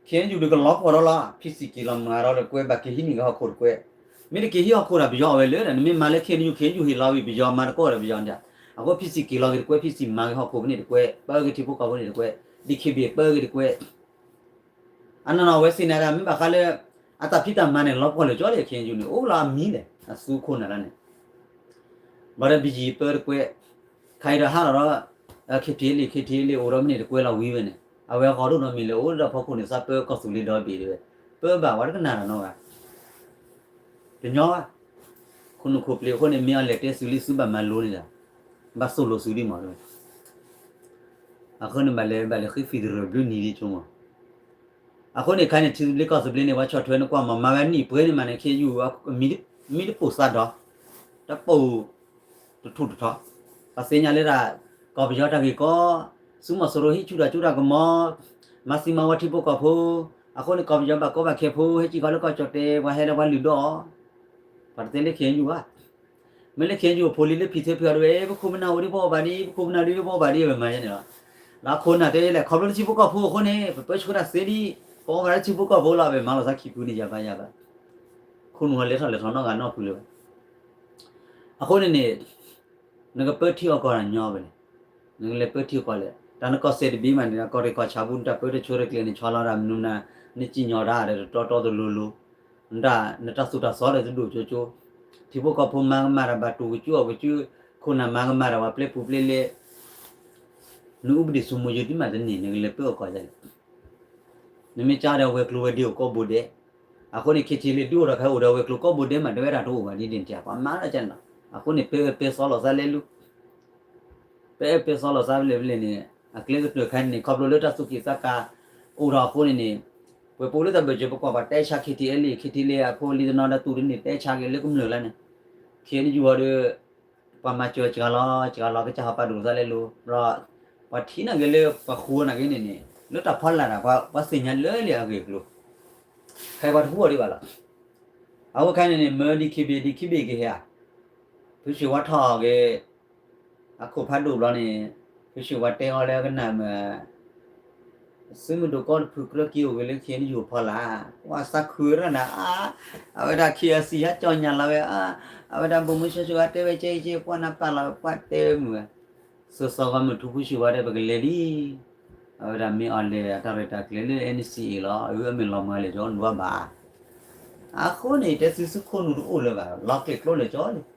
ခ့ၣ်အဲၣ်ယူၣ်ဒုးကလီၤပှီၢ်ဒီးလီၤ, ဖံးစံၣ်က့ၤလီၤမၤဒီးတကွဲး ဘၣ်က့ၤဟံးန့ၢ်က့ၤဟီၣ်ခိၣ်တကွဲး, မ့ၢ်တက့ၤဟံးဟီၣ်ခိၣ်ဒီးပယီၤအဝဲလၢဒီး နမ့ၢ်မၤလၢ ခ့ၣ်အဲၣ်ယူၣ် ခ့ၣ်အဲၣ်ယူၣ်ဟ့ၣ်လီၤဝံၤ ပယီၤမၤတကီၢ်ဒီးပယီၤန့ၣ်, အဃိဖံးစံၣ်က့ၤလီၤက့ၤတကွဲး ဖံးစံၣ်မၤက့ၤဟီၣ်ခိၣ်ဖဲန့ၣ်တကွဲး ပၢက့ၤထံဖိကီၢ်ဖိန့ၣ်တကွဲး, ဒံးခ့ၣ်ဘံၣ်ပၢက့ၤတကွဲး အနီၢ်နီၢ်ဝဲစံးနၤဒၣ် မ့ၢ်ဘၣ်ဃးလၢ အတၢ်ဖံးတၢ်မၤန့ၣ် လီၤပှီၢ်လၢာ်ကၠီလံ ခ့ၣ်အဲၣ်ယူၣ်န့ၣ် အိၣ်လီၤအမံၤလဲၣ် အသူခိၣ်နၢ်လၢန့ၣ်, ဘျီဒီး ဘံၣ်ယံၤ ပၢတကွဲး, ခါအံၤဒီးဟးလီၤဒီး ခ့ၣ်ထံလံ ခ့ၣ်ထံလံ အိၣ်ဒီးမ့ၢ်န့ၣ်တကွဲးလီၤဝံၤဝဲန့ၣ် အဝဲဂီၤဒိၣ်နီတမံၤလၢအိၣ်ဒီးဖီခိၣ်န့ၣ် သးပၢကီၢ်သူလ့ၤဒီဘ့ၣ်တဝဲ, ပၢဘၣ်ဝဲတကနၣ်တၢ်နီတဂၤ တညီဘၣ်, ခိၣ်နူာ်ခိၣ်ပျ့ၤအဃိန့ၣ် မ့ၢ်အီၤလဲၤတဲသုးလံ သုးဘၣ်မၤလိန့ၣ်ဒီး ဘၣ်သိၣ်လိသုးဒံးမး, အဃိန့ၣ်ဘၣ်လဲၤဘၣ်လဲၤဃ့ federal ဘျုးနံၤဒံးဆိမး, အဃိန့ၣ်ခါန့ၣ် ထံသဘျ့ကီၢ်သဘျ့န့ၣ် ပှၤဆီၣ်ထွဲနကွၢ်မး မၤဝဲနံၣ်ပှဲၤန့ၣ်မးန့ၣ် ခ့ၣ်အဲၣ်ယူၣ် မံတပိၢ်သးဒီး တပိၢ် တထူၣ်တထီ, ပှၤသ့ၣ်ညါလၢတၢ် ကီၢ်ပယီၤတၢ်ဂ့ၢ်ကီ, ဆူမီၤစိရိၤဟံးဆူၣ်တၢ်စိတၢ်ကမီၤ, မၤသံမၤဝီထံဖိကီၢ်ဖိ, အဃိန့ၣ် ကီၢ်ပယီၤဘၣ်ကီဘၣ်ခဲဖိ ဟဲကံၣ်ကီလၢကီၢ်ကၠီၣ်တဲာ် ပှၤဟဲလၢပှၤလုၢ်ဒိၣ်အီၤ, ပှၤတတဲလၢ ခ့ၣ်အဲၣ်ယူၣ် ဘၣ်, မ့ၢ်လၢ ခ့ၣ်အဲၣ်ယူၣ် အဖိလံလၢဖံးသ့ဖံးအီၤတဝဲ ပခိၣ်ပနၢ်အိၣ်ဒံးပအီၣ်ဘၣ်ဒံး ပခိၣ်ပနၢ်ဒံးပအီၣ်ဘၣ်ဒံး အဝဲမၤယဲန့ၣ်လီၤ, လၢအခိၣ်နၢ်တဲလဲၣ် ခီဖျိလၢထံဖိကီၢ်ဖိအဃိန့ၣ် ပပၢဆှၢတၢ်သ့ဒံး ပအီၣ်ဘၣ်လၢထံဖိကီၢ်ဖိလီၤ အဝဲမၤလီၤသးခံဖုန့ၣ် ယၤဘၣ်ယၤဘၣ်, ခိၣ်နူာ်အီၤလဲၤထီၣ်လဲၤထီၣ်နီတဂၤနီတဖုလၢၤဘၣ်, အဃိန့ၣ်န့ၣ် နကပၢထံအီၣ်ကီၢ်တၢ်ညီဘၣ်န့ၣ်, နကလဲၤပၢထံအီၣ်ကီၢ်လဲၣ် တၢ်နကီၢ်စဲးတဘ့ၣ်မးန့ၣ် ကီၢ်ရ့ၣ်ကီၢ်ဆၣ်ပူၤ နတၢ်ပၢတဆှၢတကျဲၤန့ၣ် ဆီလီၤဒၣ်မနုၤမနုၤ, နစံၣ်ညီၣ်တၢ်ဒီးတတီတီတလိၤလိၤ, နတၢ် နတၢ်သိၣ်တၢ်သီဒီးတဒိၣ်ကၠိကၠိ, ထံဖိကီၢ်ဖိမၤကမၣ်တၢ်ဘၣ်တူၢ်ကစုအီၣ်ကစု, ခိၣ်နၢ်မၤကမၣ်တၢ်ဘၣ်ပျဲပူၤပျဲလဲ, နအူပဒံၣ်ဆူၣ်မူယုာ်တံၢ်မးတန့ၢ် နကလဲၤပၢအီၣ်ကီၢ်လဲၣ်, နမ့ၢ်ကၠါဒီးဝဲၤကျိၤဝဲၤဒ့အိၣ်ကိးဘိဒဲး, အဃိန့ၣ် ခ့ၣ်ထံလ့ၣ်ဒုးအိၣ်ဒီးခဲအိၣ်ဒီးဝဲၤကျိၤကိးဘိဒဲးမး တဝဲဒၣ်တအိၣ်ဘၣ်ဒ်န့ၣ်တၢ် ပှၤမၤလၢကန့ၣ်လီၤ, အဃိန့ၣ် ပၢပဲပဲစီလီၤသးလဲၤလူၤ ပၢပဲစီလီၤသးဖဲလဲၣ်ဖဲလဲၣ်န့ၣ် အကျဲကတၢၢ်ခါန့ၣ် ခီဖျိလၢတၢ်သူၣ်က့ၣ်သးကါ အိၣ်ဒီးအဃိန့ၣ်န့ၣ် ပှဲၤပိာ်လၢတၢ်ဘၢၣ်စၢၤပကွၢ်ပှၤတဲဆါ ခ့ၣ်ထံလ့ၣ် ခ့ၣ်ထံလ့ၣ်အဖိလံတနီၤဒီးတူၢ်တန့ၢ်တဲဆါက့ၤလၢကမျၢၢ်လၢန့ၣ် ခ့ၣ်အဲၣ်ယူၣ်အီၤဒီး ပှၤမၤစၢၤစှၤလီၤ စှၤလီၤ ကစၢ်ဟီၣ်ပာ်ဒိၣ်သးလဲၤလူၤ ဒီး ပှၤထံၣ်နာ်က့ၤလၢပှၤဃိနာ်က့ၤန့ၣ်န့ၣ် လၢတၢ်ဖီလာ်တၢ် ပှၤသ့ၣ်ညါလၢလံာ်အဂ့ၢ်အကျိၤ ခဲအံၤပှၤတဟူအီၤဒံးဘၣ်လီၤ. အဝဲခါန့ၣ်န့ၣ် မၢဒံးခ့ဘ့ၣ် ဒံးခ့ဘ့ၣ်ကဟဲဧါ ဖုဆှၢဝါထီၣ်က့ၤ အခိၣ်ဖးဒိၣ်ဘျီန့ၣ် ဖုဆှၢဝါတဲအီၤလၢကနၣ်မး သုးမုၢ်ဒိၣ်ကီတဖုကြၢးက့ၤအိၣ်ဂ့ၤလၢ ခ့ၣ်အဲၣ်ယူၣ်အဖီလာ် ပှၤသးခုရၣ်နၤ အါ အဝဲဒၣ် ခ့ၣ်အဲၣ်စံၣ် ဟဲကၠီၣ်ညါလီၤဝဲ အါ အဝဲဒၣ် ဗိုလ်မှူး ဆှၢဆှၢဝါတဲဝဲကဲကဲ ပှၤနၢ်ပၢၢ်လီၤ ပှၤတဲဝဲမုာ်ဝဲ စီၤစီၤကီမုၢ်ထူ ဖုဆှၢဝါတဲ ပကလဲၤလံ အဝဲဒၣ်မ့ၢ်အီၤလဲၤအတၢ်ရဲၣ်တၢ်ကျဲၤလၢ NCA လီၤ အမ့ၢ်လီၤမၢ်လဲၤကၠီနွံဘၣ် အဃိန့ၣ် တဲသုသုခိၣ်နူာ်တအိၣ်လၢၤဘၣ် လီၤကျဲၤကျိလၢာ်ကၠီလံ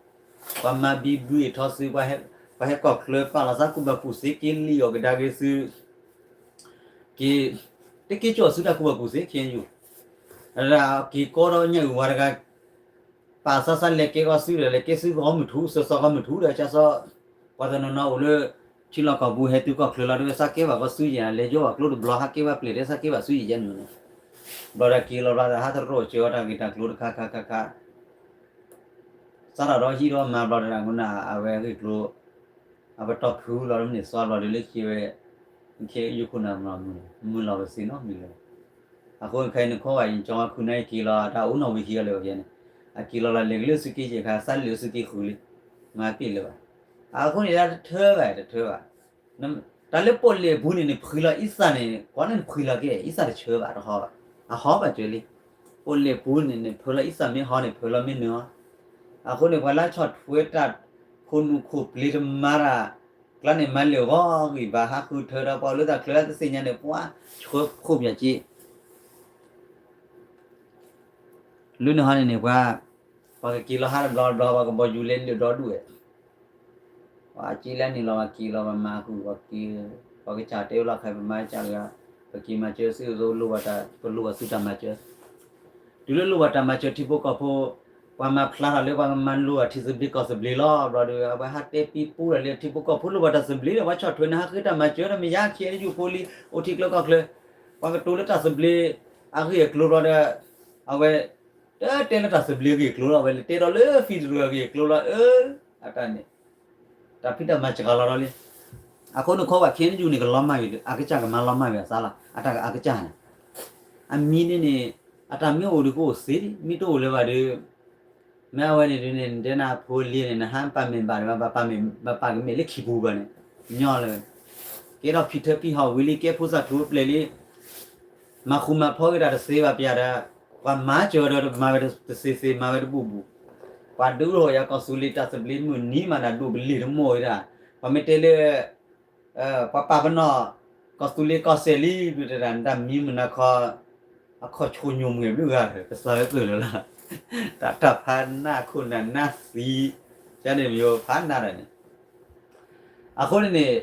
ပှၤမၤဘံဘူအံၤထီသု ပှၤဟဲကီၢ်ချၢပာ်လီၤသးကူၣ်ဘၣ်ကူၣ်သ့ က့ၤလံအီၣ်ကဒါက့ၤသု က့ၤ တက့ၤကၠီၣ်သုတၢ်ကူၣ်ဘၣ်ကူၣ်သ့ ခ့ၣ်အဲၣ်ယူၣ် က့ၤကီဒီးညၣ်အုၣ်ဝါတဂၤ ပာ်သးသးလဲၤကဲကီၢ်သုဒီး လဲၤကဲသုကီၢ်မုၢ်ထူ စီၤစီၤကီၢ်မုၢ်ထူဒီး ကၢ်စီၤ ပှၤတနီၤနီၤအိၣ်လၢ ထံလီၢ်ကီၢ်ပူၤ ဟဲတုၤကီၢ်ချၢလီၤ တဲဝဲသးကဲဘၣ်ကီၢ်သုယဲၢ် လဲၤယီဘၣ်ကျိတဘျီ ဟးကဲဘၣ်ပျဲၢ်တဲသးကဲဘၣ်သုယဲၢ်ယဲၢ်မုၢ်န့ၣ် ဘျီဒီးက့ၤလီၤဘျီဒီး ဟးတရိၣ်စၢၤအီၤတၢ်ဂ့ၢ်တၢ်ကျိၤတခါခါခါခါ စးထီၣ်ဒီးဟံးဒီးမၤဘျီဒီး အဝဲဂ့ၢ်ကျိၤ အပတီၢ်ဖုလီၤမ့ၢ်န့ၣ် စီဘျီဒီးလၢခံဝဲ ခ့ၣ်အဲၣ်ယူၣ်ခိၣ်နၢ်မုၢ်လီၤမုၢ် မုၢ်လီၤဝဲသ့နီတမံၤလၢၤဘၣ်. အဃိခဲအံၤန့ၣ် ခီဝဲအံၤ ကၠီဝါခုနက့ၤလီၤ တၢ်အိၣ်နီၣ်ဝံၤခံဂၤလၢာ်ဝဲန့ၣ် အက့ၤလီၤလၢလဲၤကလၢသုးက့ယဲၢ်ခါ သးလဲၤသုးက့ဃုာ်လံ မၤပ့ၢ်လၢၤဘၣ်. အဃိန့ၣ် တၢ်တထၢဘၣ် တထၢဘၣ်. တၢ်လၢပီၣ်လဲၣ်ပူၤန့ၣ်န့ၣ် ဖှံလီၤအံသၣ်န့ၣ် ကွၢ်န့ၣ်ဖှံလီၤက့ၤ အံသၣ်တဆၢဘၣ် တဟီဘၣ်. အဟီဘၣ်စၢၤလံ. ပီၣ်လဲၣ်ပူၤန့ၣ်န့ၣ် ဖၢလီၤအံသၣ်မ့ၢ်ဟီန့ၣ် ဖၢလီၤမ့ၢ်နုာ်အီၤ အဃိန့ၣ် ပှၤလၢဆီၣ်ထွဲတၢ် ခိၣ်နူာ်ခိၣ်ပျ့ၤတမၤတၢ် ကျါန့ၣ် မၤလၢာ်ဂီၤဂံၢ်ဘၣ် ဟးဃုထၢဒီး ပှၤလၢတၢ်ချၢတသ့ၣ်ညါန့ၣ် ပှၤဆှၢခိၣ်ပၠးက့ လၢန့ၣ်ဟီန့ၣ်န့ၣ် ပှၤ ပှၤကက့ၤလီၤဟးတဘျီတဘျီ ပှၤကဘီယူၤလဲၤလၢဒီဒူၣ်ဝဲ ပှၤက့လၢန့ၣ်လီၤ ပှၤက့ၤလီၤ ပှၤမၤဃုာ် ပှၤက့ၤ ပှၤကစၢ်တဲဝဲလီၤ ခဲပမၤကစၢ်ဂ့ၤ ပက့ၤမၤစၢၤသု လိၣ်ဘၣ်တၢ် ပလိၣ်ဘၣ်သုတၢ်မၤစၢၤ တုၤလၢလိၣ်ဘၣ်တၢ်မၤစၢၤထံဖိကီၢ်ဖိ ပှၤမၤဖျါထီၣ်လၢပှၤကမၤလိဘၣ်ထံသဘျ့ကီၢ်သဘျ့လီၤ ဘျီဒီး အဝဲဟးတဲပံပူဒီးလၢထံဖိကီၢ်ဖိလိၣ်ဘၣ်တၢ်သဘျ့ဒီး ပှၤဆီၣ်ထွဲန့ၣ် ဟးဃ့တၢ်မၤစၢၤဒီး မ့ၢ်ယါခံအဲၣ်ယူၣ်ဖိလံ အိၣ်ထံကျၢကီၢ်ချၢ ပှၤကတိၤလၢတၢ်သဘျ့ အဂ့ၢ်အကျိၤဘျီဒီး အဝဲ တတဲလၢတၢ်သဘျ့ဂ့ၢ်ကျိၤလီၤ, ဝဲလၢတဲဒီးလၢ federal ဂ့ၢ်ကျိၤလီၤ, အၢ အတၢ်န့ၣ် တၢ်ဖံးတၢ်မၤစှၤလီၤဒီးလံ. အဃိန့ၣ်ခီပှၤ ခ့ၣ်အဲၣ်ယူၣ်န့ၣ် ကလီၤမၢ်ဝံၤလံ, အကစၢ်ကမၤလီၤမၢ်ဝံၤအသးလီၤ, အတၢ်အကစၢ်န့ၣ် အမံၤန့ၣ်န့ၣ် အတၢ်မ့ၢ်အိၣ်ဒုးကအိၣ်သ့, မ့ၢ်တအိၣ်လၢၤဘၣ်ဒီး မ့ၢ်အဝဲန့ၣ်ဒုးန့ၣ် နတဲနၤဖိလံန့ၣ် နဟးပာ်မ့ၢ်ဘၣ်ဒီး ဘၣ်ပာ်ကမ့ၢ်လၢခံပူၤဘၣ်န့ၣ် ညီလၢ ကဲထီၣ်ဖံးထၢဖံးဟီၣ်ဝံၤလံ, ကဲဖိသၣ်ထူအပျဲၢ်လံ, မၤဃူမၤဖိးက့ၤတၢ်တသ့ဘၣ်ပယၤဒီး ပှၤမၤစၢၤဒီးမၤဝဲတသ့သ့ မၤဝဲတဘူၣ်ဘူၣ်, ပှၤဒုးအိၣ်ယၤကီၢ်သူလ့ၤတၢ်သဘျ့မုၢ်နံၤမး တၢ်ဒိၣ်ပလံၤတမိၢ်ဝဲဒၣ်, ပှၤမ့ၢ်တဲလၢ ပှၤပာ်ပနီၣ် ကီၢ်သူလ့ၤကီၢ်စဲၣ်လံ ဒုးတဲဒၣ် နတၢ်မံမုၢ်နၤခီ အခီၣ်ဆိညိၣ်မှံၤဘျုးဂၤ ကစၢ်ဝဲပၢၢ်လၢၤလီၤ, တၢ်တၢ်ဖးနးခိၣ်နၢ်နးသံ, ကန့ၣ်မ့ၢ်ဖးနးဒီးန့ၣ် အဃိန့ၣ်န့ၣ်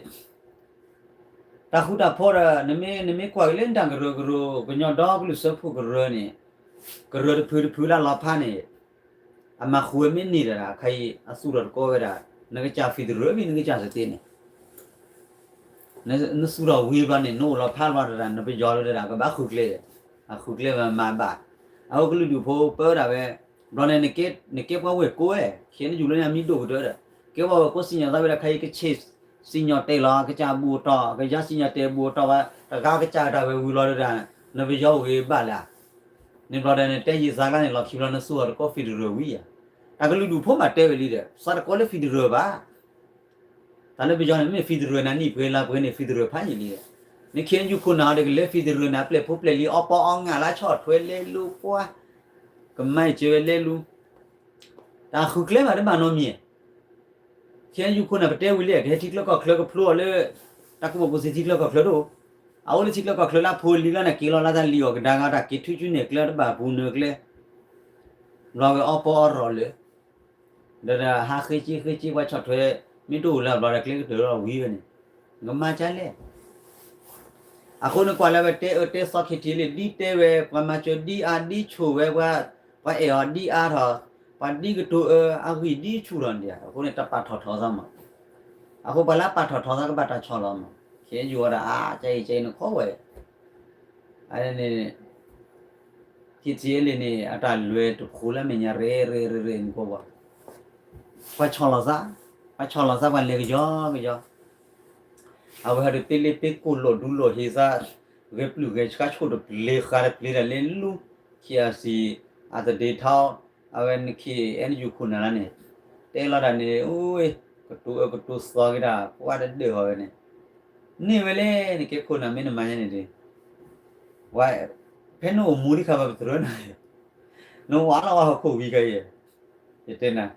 တၢ်ဃူတၢ်ဖိးဒီး နမ့ၢ် နမ့ၢ်ကွၢ်က့ၤလၢနတၢ်ကရၢကရိ ကညီဒီကလုာ်စၢဖှိၣ်ကရၢန့ၣ် ကရၢတဖုတဖုလၢလီၤဖးန့ၣ် အမၤဃူဝဲမ့ၢ်န့ၢ်ဒီး အခါအံၤ အသူၣ်ထီၣ်တကီဝဲဒၣ် နကစၢ် federal မ့ၢ် နကစၢ်သ့န့ၣ် နသူၣ်ထီၣ်ဝံၤဘျီန့ၣ် နအိၣ်လီၤဖးလီၤတဒၣ် နပယီၤလီၤတဒၣ် ကဘၣ်ဃုကျဲဒီး အဃုကျဲမၤဘၣ်, အဃိကလုာ်ဒူၣ်ဖိပၢဝဲဒၣ်ဝဲ, ဘျီန့ၣ် နကဲပှၤဝဲၢ်ကိးဝဲ, ခဲန့ၣ်ယူၢ်လၢညါမံၤဒိၣ်ကတၢၢ်ဒီး ကဲပှၤဝဲၢ်ကိးစံၣ်ညီၣ်သးဝဲဒၣ် ခဲအံၤကဆ့ၣ်စံၣ်ညီၣ်တဲာ်လီၤ ကစၢ်အဘူၣ်အတီၢ် ကယါစံၣ်ညီၣ်တဲာ်အဘူၣ်အတီၢ်ဝဲ, တဂၤကစၢ်ကတၢၢ်ဝဲဝံၤလီၤတဒၣ် နပယီၤအိၣ်ဂ့ၤဘၣ်လၢ န့ၣ်ဘျီဒီး နတဲယံာ်သးကျါန့ၣ် လီၢ်ခံဘျီနသူၣ်ထီၣ်တကီ federal ဝံၤယၤ, တၢ်ကလုာ်ဒူၣ်ဖိမးတဲဝဲလံဒီး သးတကီလၢ federal ဘၣ်, တၢ်လၢပယီၤန့ၣ် မ့ၢ် federal နၤနံၣ်ပှဲၤလါပှဲၤန့ၣ် federal ဖးယံာ်လံဒီး, နခဲအံၤယူၢ်ခိၣ်နၢ်အီၤဒီးကလဲၤ federal န့ၣ် အပျဲၢ်ဖိပျဲၢ်လံ အီပီအီငၣ်လၢဆီၣ်ထွဲလဲၤလူၤပှၤ, ကမၤစၢၤဝဲလဲၤလူၤ, တၢ်ဃုကျဲမးတဘၣ်နီတမံၤ ခဲအံၤယူၢ်ခိၣ်နၢ်ပတဲဝံၤလံ ကဟဲထံချၢကီၢ်ချၢကဖျိအီၤလၢ တၢ်ကူၣ်ဘၣ်ကူၣ်သ့ထံချၢကီၢ်ချၢတအိၣ်, အအိၣ်လၢထံချၢကီၢ်ချၢလၢအဖိလံၤလီၤန့ၣ် က့ၤလီၤလၢတၢ်လံၣ်အီၣ်ကဒါဂၤ တၢ်က့ၤထုကၠူန့ၢ်ကျဲတဘၣ်ပူၤနၢၤကျဲ, ဘျီဝဲအီပီအီရီၣ်လၢ ဒီးဟးဃ့က့ဃ့က့ပှၤဆီၣ်ထွဲ မ့ၢ်တအိၣ်လၢအဘျီဒီးကျဲကတၢၢ်လီၤဝံၤဝဲန့ၣ် ကမၤကလဲၣ် အဃိန့ၣ်ကွၢ်လၢဝဲတဲအၢတဲသီ ခံထံၣ်လံ ဒ်တဲဝဲ ပှၤမၤစၢၤဒ်အါ ဒ်ဆိၣ်ဝဲပှၤ, ပှၤအဲၣ်အီၤဒ်အါထီၣ်, ပှၤဒ်ကတိၤအၢ အဂံၢ်ဒ်ဆူၣ်ထီၣ်န့ၣ် အဃိန့ၣ် တပာ်ထီၣ်ထီသးမး, အဃိပှၤလၢအပာ်ထီၣ်ထီသးကဘၣ်တၢ်ဆီၣ်လီၤမး, ခဲအံၤယူၢ်ဝဲဒၣ်အါ ကဲအံၤကဲအံၤနခီဝဲ, အန့ၣ် ခံထံၣ်လံန့ၣ် အတၢ်လွဲၢ်တဖိလၢအမဲာ်ညါ ရဲၣ်ရဲၣ်ရဲၣ်ရဲၣ်န့ၣ်ကီးဝဲ, ပှၤဆီၣ်လီၤသး, ပှၤဆီၣ်လီၤသး ပှၤလဲၤကယီကယီ, အဝဲဟဲဒုးသ့လ့ပ့ကိၢ်လိာ်ဒူလိာ်ဟ့သး, ဂဲၤပျုၢ်ဂဲၤဆှါဆိၣ်တပျ့ၤဃာ်တပျ့ၤဒၣ်လဲာ်လူၤ, ခံအစံး အသဒ့ထီ, အဝဲနခံ အဲၣ်ယူၢ်ခိၣ်နၢ်လၢန့ၣ်, တဲလီၤဒၣ်န့ၣ် အိၣ်, ကတိၤအၢကတိၤသီက့ၤဒၣ် ပှၤတဒၢးဃီဝဲန့ၣ်, န့ၢ်ဝဲလဲၣ် နကဲခိၣ်နၢ်မ့ၢ်နမၤညါန့ၣ်ဒီး ဝဲ, ဖဲနအိၣ်မူဒံးခါဘၣ်ပသရၢနၤ, နဝၤလီၤဝဲဟီၣ်ခိၣ်ဝံၤခဲအံၤ, ယတဲနၤ,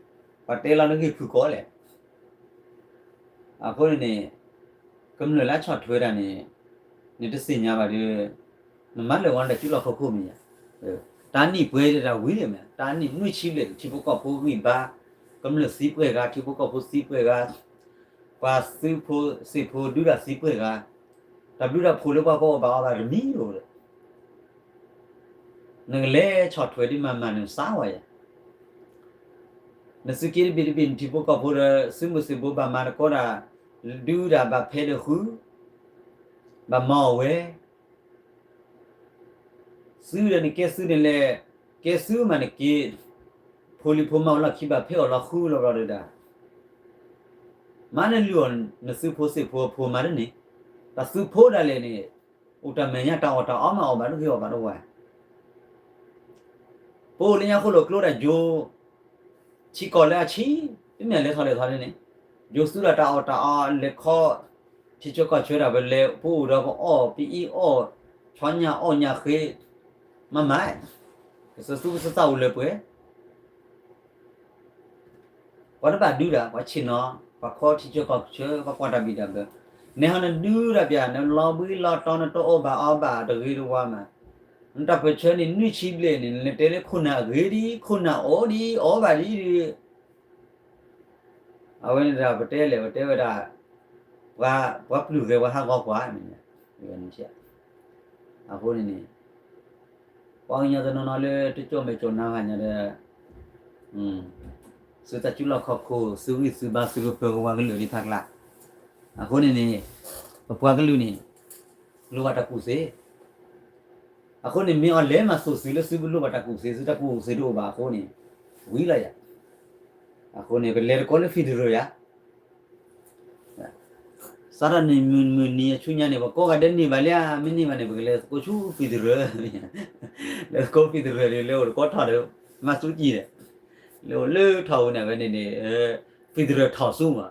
ပှၤတဲလီၤနဂ့ၢ်ဖုၣ်ကိးလဲၣ်, အဃိန့ၣ်န့ၣ်, ကမျၢၢ်လၢဆီၣ်ထွဲတၢ်န့ၣ်, နတသ့ၣ်ညါဘၣ်ဒီး, နမၤလၢာ်ဝဲတၢ်စုလီၢ်ခီၣ်ခိၣ်မ့ၢ်ယါ, တၢ်နံၣ်ပှဲၤတၢ်ဝံၤန့ၣ်မ့ၢ် တၢ်နံၣ်နွံဆံဘျဲၣ် ထံဖိကီၢ်ဖိဂံၢ်ဘါ, ကမျၢၢ်သံပှဲၤဂၤ ထံဖိကီၢ်ဖိသံပှဲၤဂၤ, ပှၤသုးဖိသ့ၣ်ဖိဒုးတၢ်သံပှဲၤဂၤ, တၢ်ဘျုးတၢ်ဖှိၣ်လၢပှၤကအီၣ်ဘၣ်အီဘၣ်တမံၤဒိၣ်ဒီး နကလဲၤဆီၣ်ထွဲဒ်မၤမၤနစါဝဲယါ, နသုးက့တဘ့ၣ်တဘ့ၣ် နထံဖိကီၢ်ဖိဒီး သုးမုၢ်သံၣ်ဘိဘၣ်မၤတကီဒၣ်, ဒုးဒၣ်ဘၣ်ဖဲးဒီးဃု, ဘၣ်မၤအီၣ်ဝဲ, သုဒီးနကဲသုန့ၣ်လဲၣ်, ကဲသုမးနက့, ဖိလံၤဖိမါအိၣ်လီၢ်ခံဘၣ်ဖဲးအီၣ်လီၤဃုလီၤဘျီဒီးဒၣ်, မၤနလုၢ်အီၣ်နသုးဖိသ့ၣ်ဖိအဖိမၤတန့ၢ်, တၢ်သုးဖိဒၣ်လဲာ်န့ၣ်, အိၣ်တၢ်မဲာ်ညါတၢ်အီၣ်တၢ်အီမးအီၣ်ဘၣ်တဂ့ၤအီၣ်ဘၣ်တဝါ ပအိၣ်လၢညါဃိလိာ်ကျိဒၣ်ယိၤ, ထံကီၢ်လၢအဆံး, တမ့ၢ်လဲၤထီၣ်လဲၤထီၣ်န့ၣ်, ယိၤသူဒၣ်တၢ်အီၣ်တၢ်အီလဲၤခီ, ထံဆၢကီၢ်ဆၢဒၣ်ပလဲၤ ပအိၣ်ဒီးပအီၣ်ပအံၤအီၣ်, ဆီညၣ်အီၣ်ညၣ်ဃ့, မၤမၤ, ကစၢ်သူကစၢ်သၣ်အိၣ်လၢပှဲၤ ပှၤတဘၣ်ဒုးဒၣ် ပှၤဆ့ၣ်နီၤ, ပှၤခီထံဆၢကီၢ်ဆၢ ပှၤကွၢ်တၢ်ဘံၣ်တၢ်ဘၢ, နဲဟီနဒုးဒၣ်ပျၢ် နလီၤဘှံးလီၤတီၤ နတအိၣ်ဘၣ်အီဘၣ်တဂ့ၤတဝါမး, နတၢ်ပၢၢ်ဆၢန့ၣ် နွံဆံဘျဲၣ်န့ၣ် နတဲလၢခိၣ်နၢ်အဂ့ၤဒ် ခိၣ်နၢ်အီၣ်ဒ်အီဘၣ်ဒ်ဒီး အဝဲန့ၣ်ဒီးပတဲလဲၣ် ပတဲဝဲဒၣ် ပှၤပျုၢ်ဂဲၤပှၤဟးဂီၤကွၢ်န့ၣ်, အဃိန့ၣ်န့ၣ် ပှၤကညီတနီၤနီၤလၢတကၠိၣ်မဲာ်ကၠိၣ်နါဂၤညါဒီး သုတၢ်စုလီၢ်ခီၣ်ခိၣ် သုဂံၢ်သုဘါ သုကပၢၤကဝါကလုာ်ဒ်ဖးကျါ, အဃိန့ၣ်န့ၣ် ပပှၤကလုာ်န့ၣ် လိၣ်ဘၣ်တၢ်ကူၣ်သ့ အဃိန့ၣ် မ့ၢ်အီၤလဲၤမၤစိာ်စုလၢစုပလိၣ်ဘၣ်တၢ်ကူၣ်သ့ စုတၢ်ကူၣ်သ့တအိၣ်ဘၣ်အဃိန့ၣ် ဝံၤလီၤယၤ. အဃိန့ၣ် ပလဲၤတကိးလၢ federal ယၤ စးထီၣ်န့ၣ်မုၢ်မုၢ်နံၤအဆူညါန့ၣ် ပကိးဂၤဒဲးန့ၢ်ဘၣ်လံဧါ, မ့ၢ်န့ၢ်ဘၣ်န့ၣ် ပကလဲၤသကိးဆူ federal, လဲၤသကိး federal ဒီး လဲၤအိၣ်တကိးထီၣ်ဒီး မၤဆူကံၣ်ဒီး လဲၤအိၣ်လၢထီၣ်ပူၤန့ၣ် အဝဲန့ၣ်န့ၣ် federal ထီၣ်ဆူမး,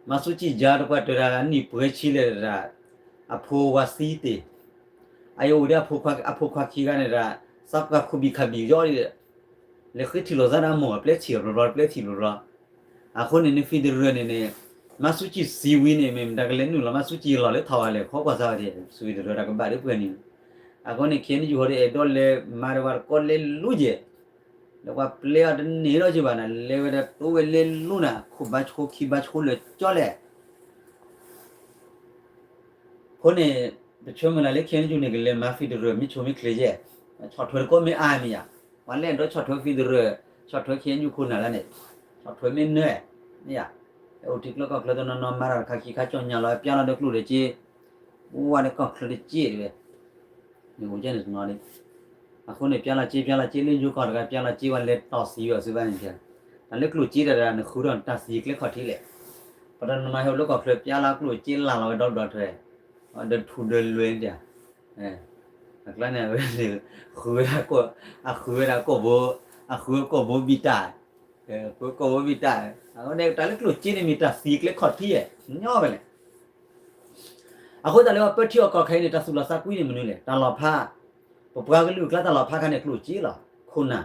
မၤဆူကံၣ်ယါတပှၢ်တၢၢ်တၢ်နံၣ်ပှဲၤဆံလဲၣ်တၢ်, အဖိဝၤသံတ့ၢ်, အအံၤအိၣ်ဒီးအဖိခွါခံဂၤန့ၣ်တၢ်, သးပှၢ်ခိၣ်ဘံၣ်ခးဘံၣ်ယီဒ်ဒီး လဲၤဃ့ထံၣ်လိာ်သးဒီးအမိၢ် အပျဲထံၣ်အီၤဘျီဘျီ ပျဲထံၣ်ဘျီဘျီ, အဃိန့ၣ်န့ၣ် federal န့ၣ်န့ၣ် မၤဆူကံၣ်စံးဝံၤန့ၣ် မ့ၢ်မတၤကလဲၤနုာ်လီၤ မၤဆူကံၣ်လီၤလၢထီၣ်ဝဲလဲၣ် ခီကွၢ်စးဝဲဒၣ် federal တၢ်ကဘၣ်ဒ်ပှဲၤနံၤ, အဃိန့ၣ် ခ့ၣ်အဲၣ်ယူၣ်ဟီဒီး အဲၣ်ဒိးလဲၤမၤဒီးပှၤတကိးလဲၤလူၤယဲၢ်, ဒီးပှၤပျဲအီၤတန့ၢ်ဒီးယဘၣ်နၤ လဲၤဝဲဒၣ်တိဝဲလဲၤလူၤနၤ ခိၣ်ဘါဆိခံဘါဆိလၢာ်ကၠီလဲၣ် အဃိန့ၣ် ပဆၢမုၢ်လၢ်လၢ ခ့ၣ်အဲၣ်ယူၣ်န့ၣ် ကလဲၤမၤ federal မ့ၢ်ဆိမ့ၢ်ချ့ယဲၢ်, ဆီၣ်ထွဲတကိးမ့ၢ်အါမ့ၢ်ယၤ, ပှၤလၢအဲၣ်ဒိးဆီၣ်ထွဲ federal, ဆီၣ်ထွဲ ခ့ၣ်အဲၣ်ယူၣ်ခိၣ်နၢ်လၢန့ၣ်, ဆီၣ်ထွဲမ့ၢ်နၢၤ, မ့ၢ်ယၤ, အိၣ်ထံကျိကီၢ်ချၢတနီၤနီၤ မၤတၢ်တခါခံခါကၠီညါလီၤ ပျဲလီၤဒီးကျိၣ်ဒီးစ့, ဝဲဒၣ်ကီၢ်ချၢတစ့တဝဲ, န့ၣ်အိၣ်ကဲန့ၣ်တနီၤလံ, အဃိန့ၣ် ပျဲလီၤစ့ ပျဲလီၤစ့လၢယိၤကီၢ်တဂၤ ပျဲလီၤစ့ဝဲလဲၤတီၢ်သံဝဲအီၤစ့ဘၣ်န့ၣ်, တၢ်လၢကျိၣ်စ့တၢ်ဒၣ် နဃုထီၣ်နတၢ်သံကျဲခီၣ်ထံးလဲၣ်, ပှၤတနီၤနီၤဟဲအိၣ်လၢကီၢ်ချၢ ပျဲလီၤကျိၣ်စ့လၢ်လီၤဝဲဒီဒီထၢ ဒီးထူဒီးလွဲၢ်န့ၣ်, အကျါန့ၣ် အဝဲန့ၣ် ဃုဝဲဒၣ်, အဃုဝဲဒၣ်ကိာ်ဘိ, အဃုဝဲကိာ်ဘိဘံၣ်တၢ်, ဃုဝဲကိာ်ဘိဘံၣ်တၢ်, အဃိန့ၣ် တၢ်လၢကျိၣ်စ့န့ၣ်မ့ၢ်တၢ်သံကျဲခီၣ်ထံး, ညီဝဲလဲၣ်. အဃိသတးလၢပၢထံအီၣ်ကီၢ်ခဲအံၤန့ၣ် တၢ်သူၣ်လီၤသးကွံန့ၣ်မနုၤလဲၣ်, တၢ်လီၤဖး, ပပှၤကလုာ်အကျါတၢ်လီၤဖးခါန့ၣ် ကျိၣ်စ့လီၤ, ခိၣ်နၢ်,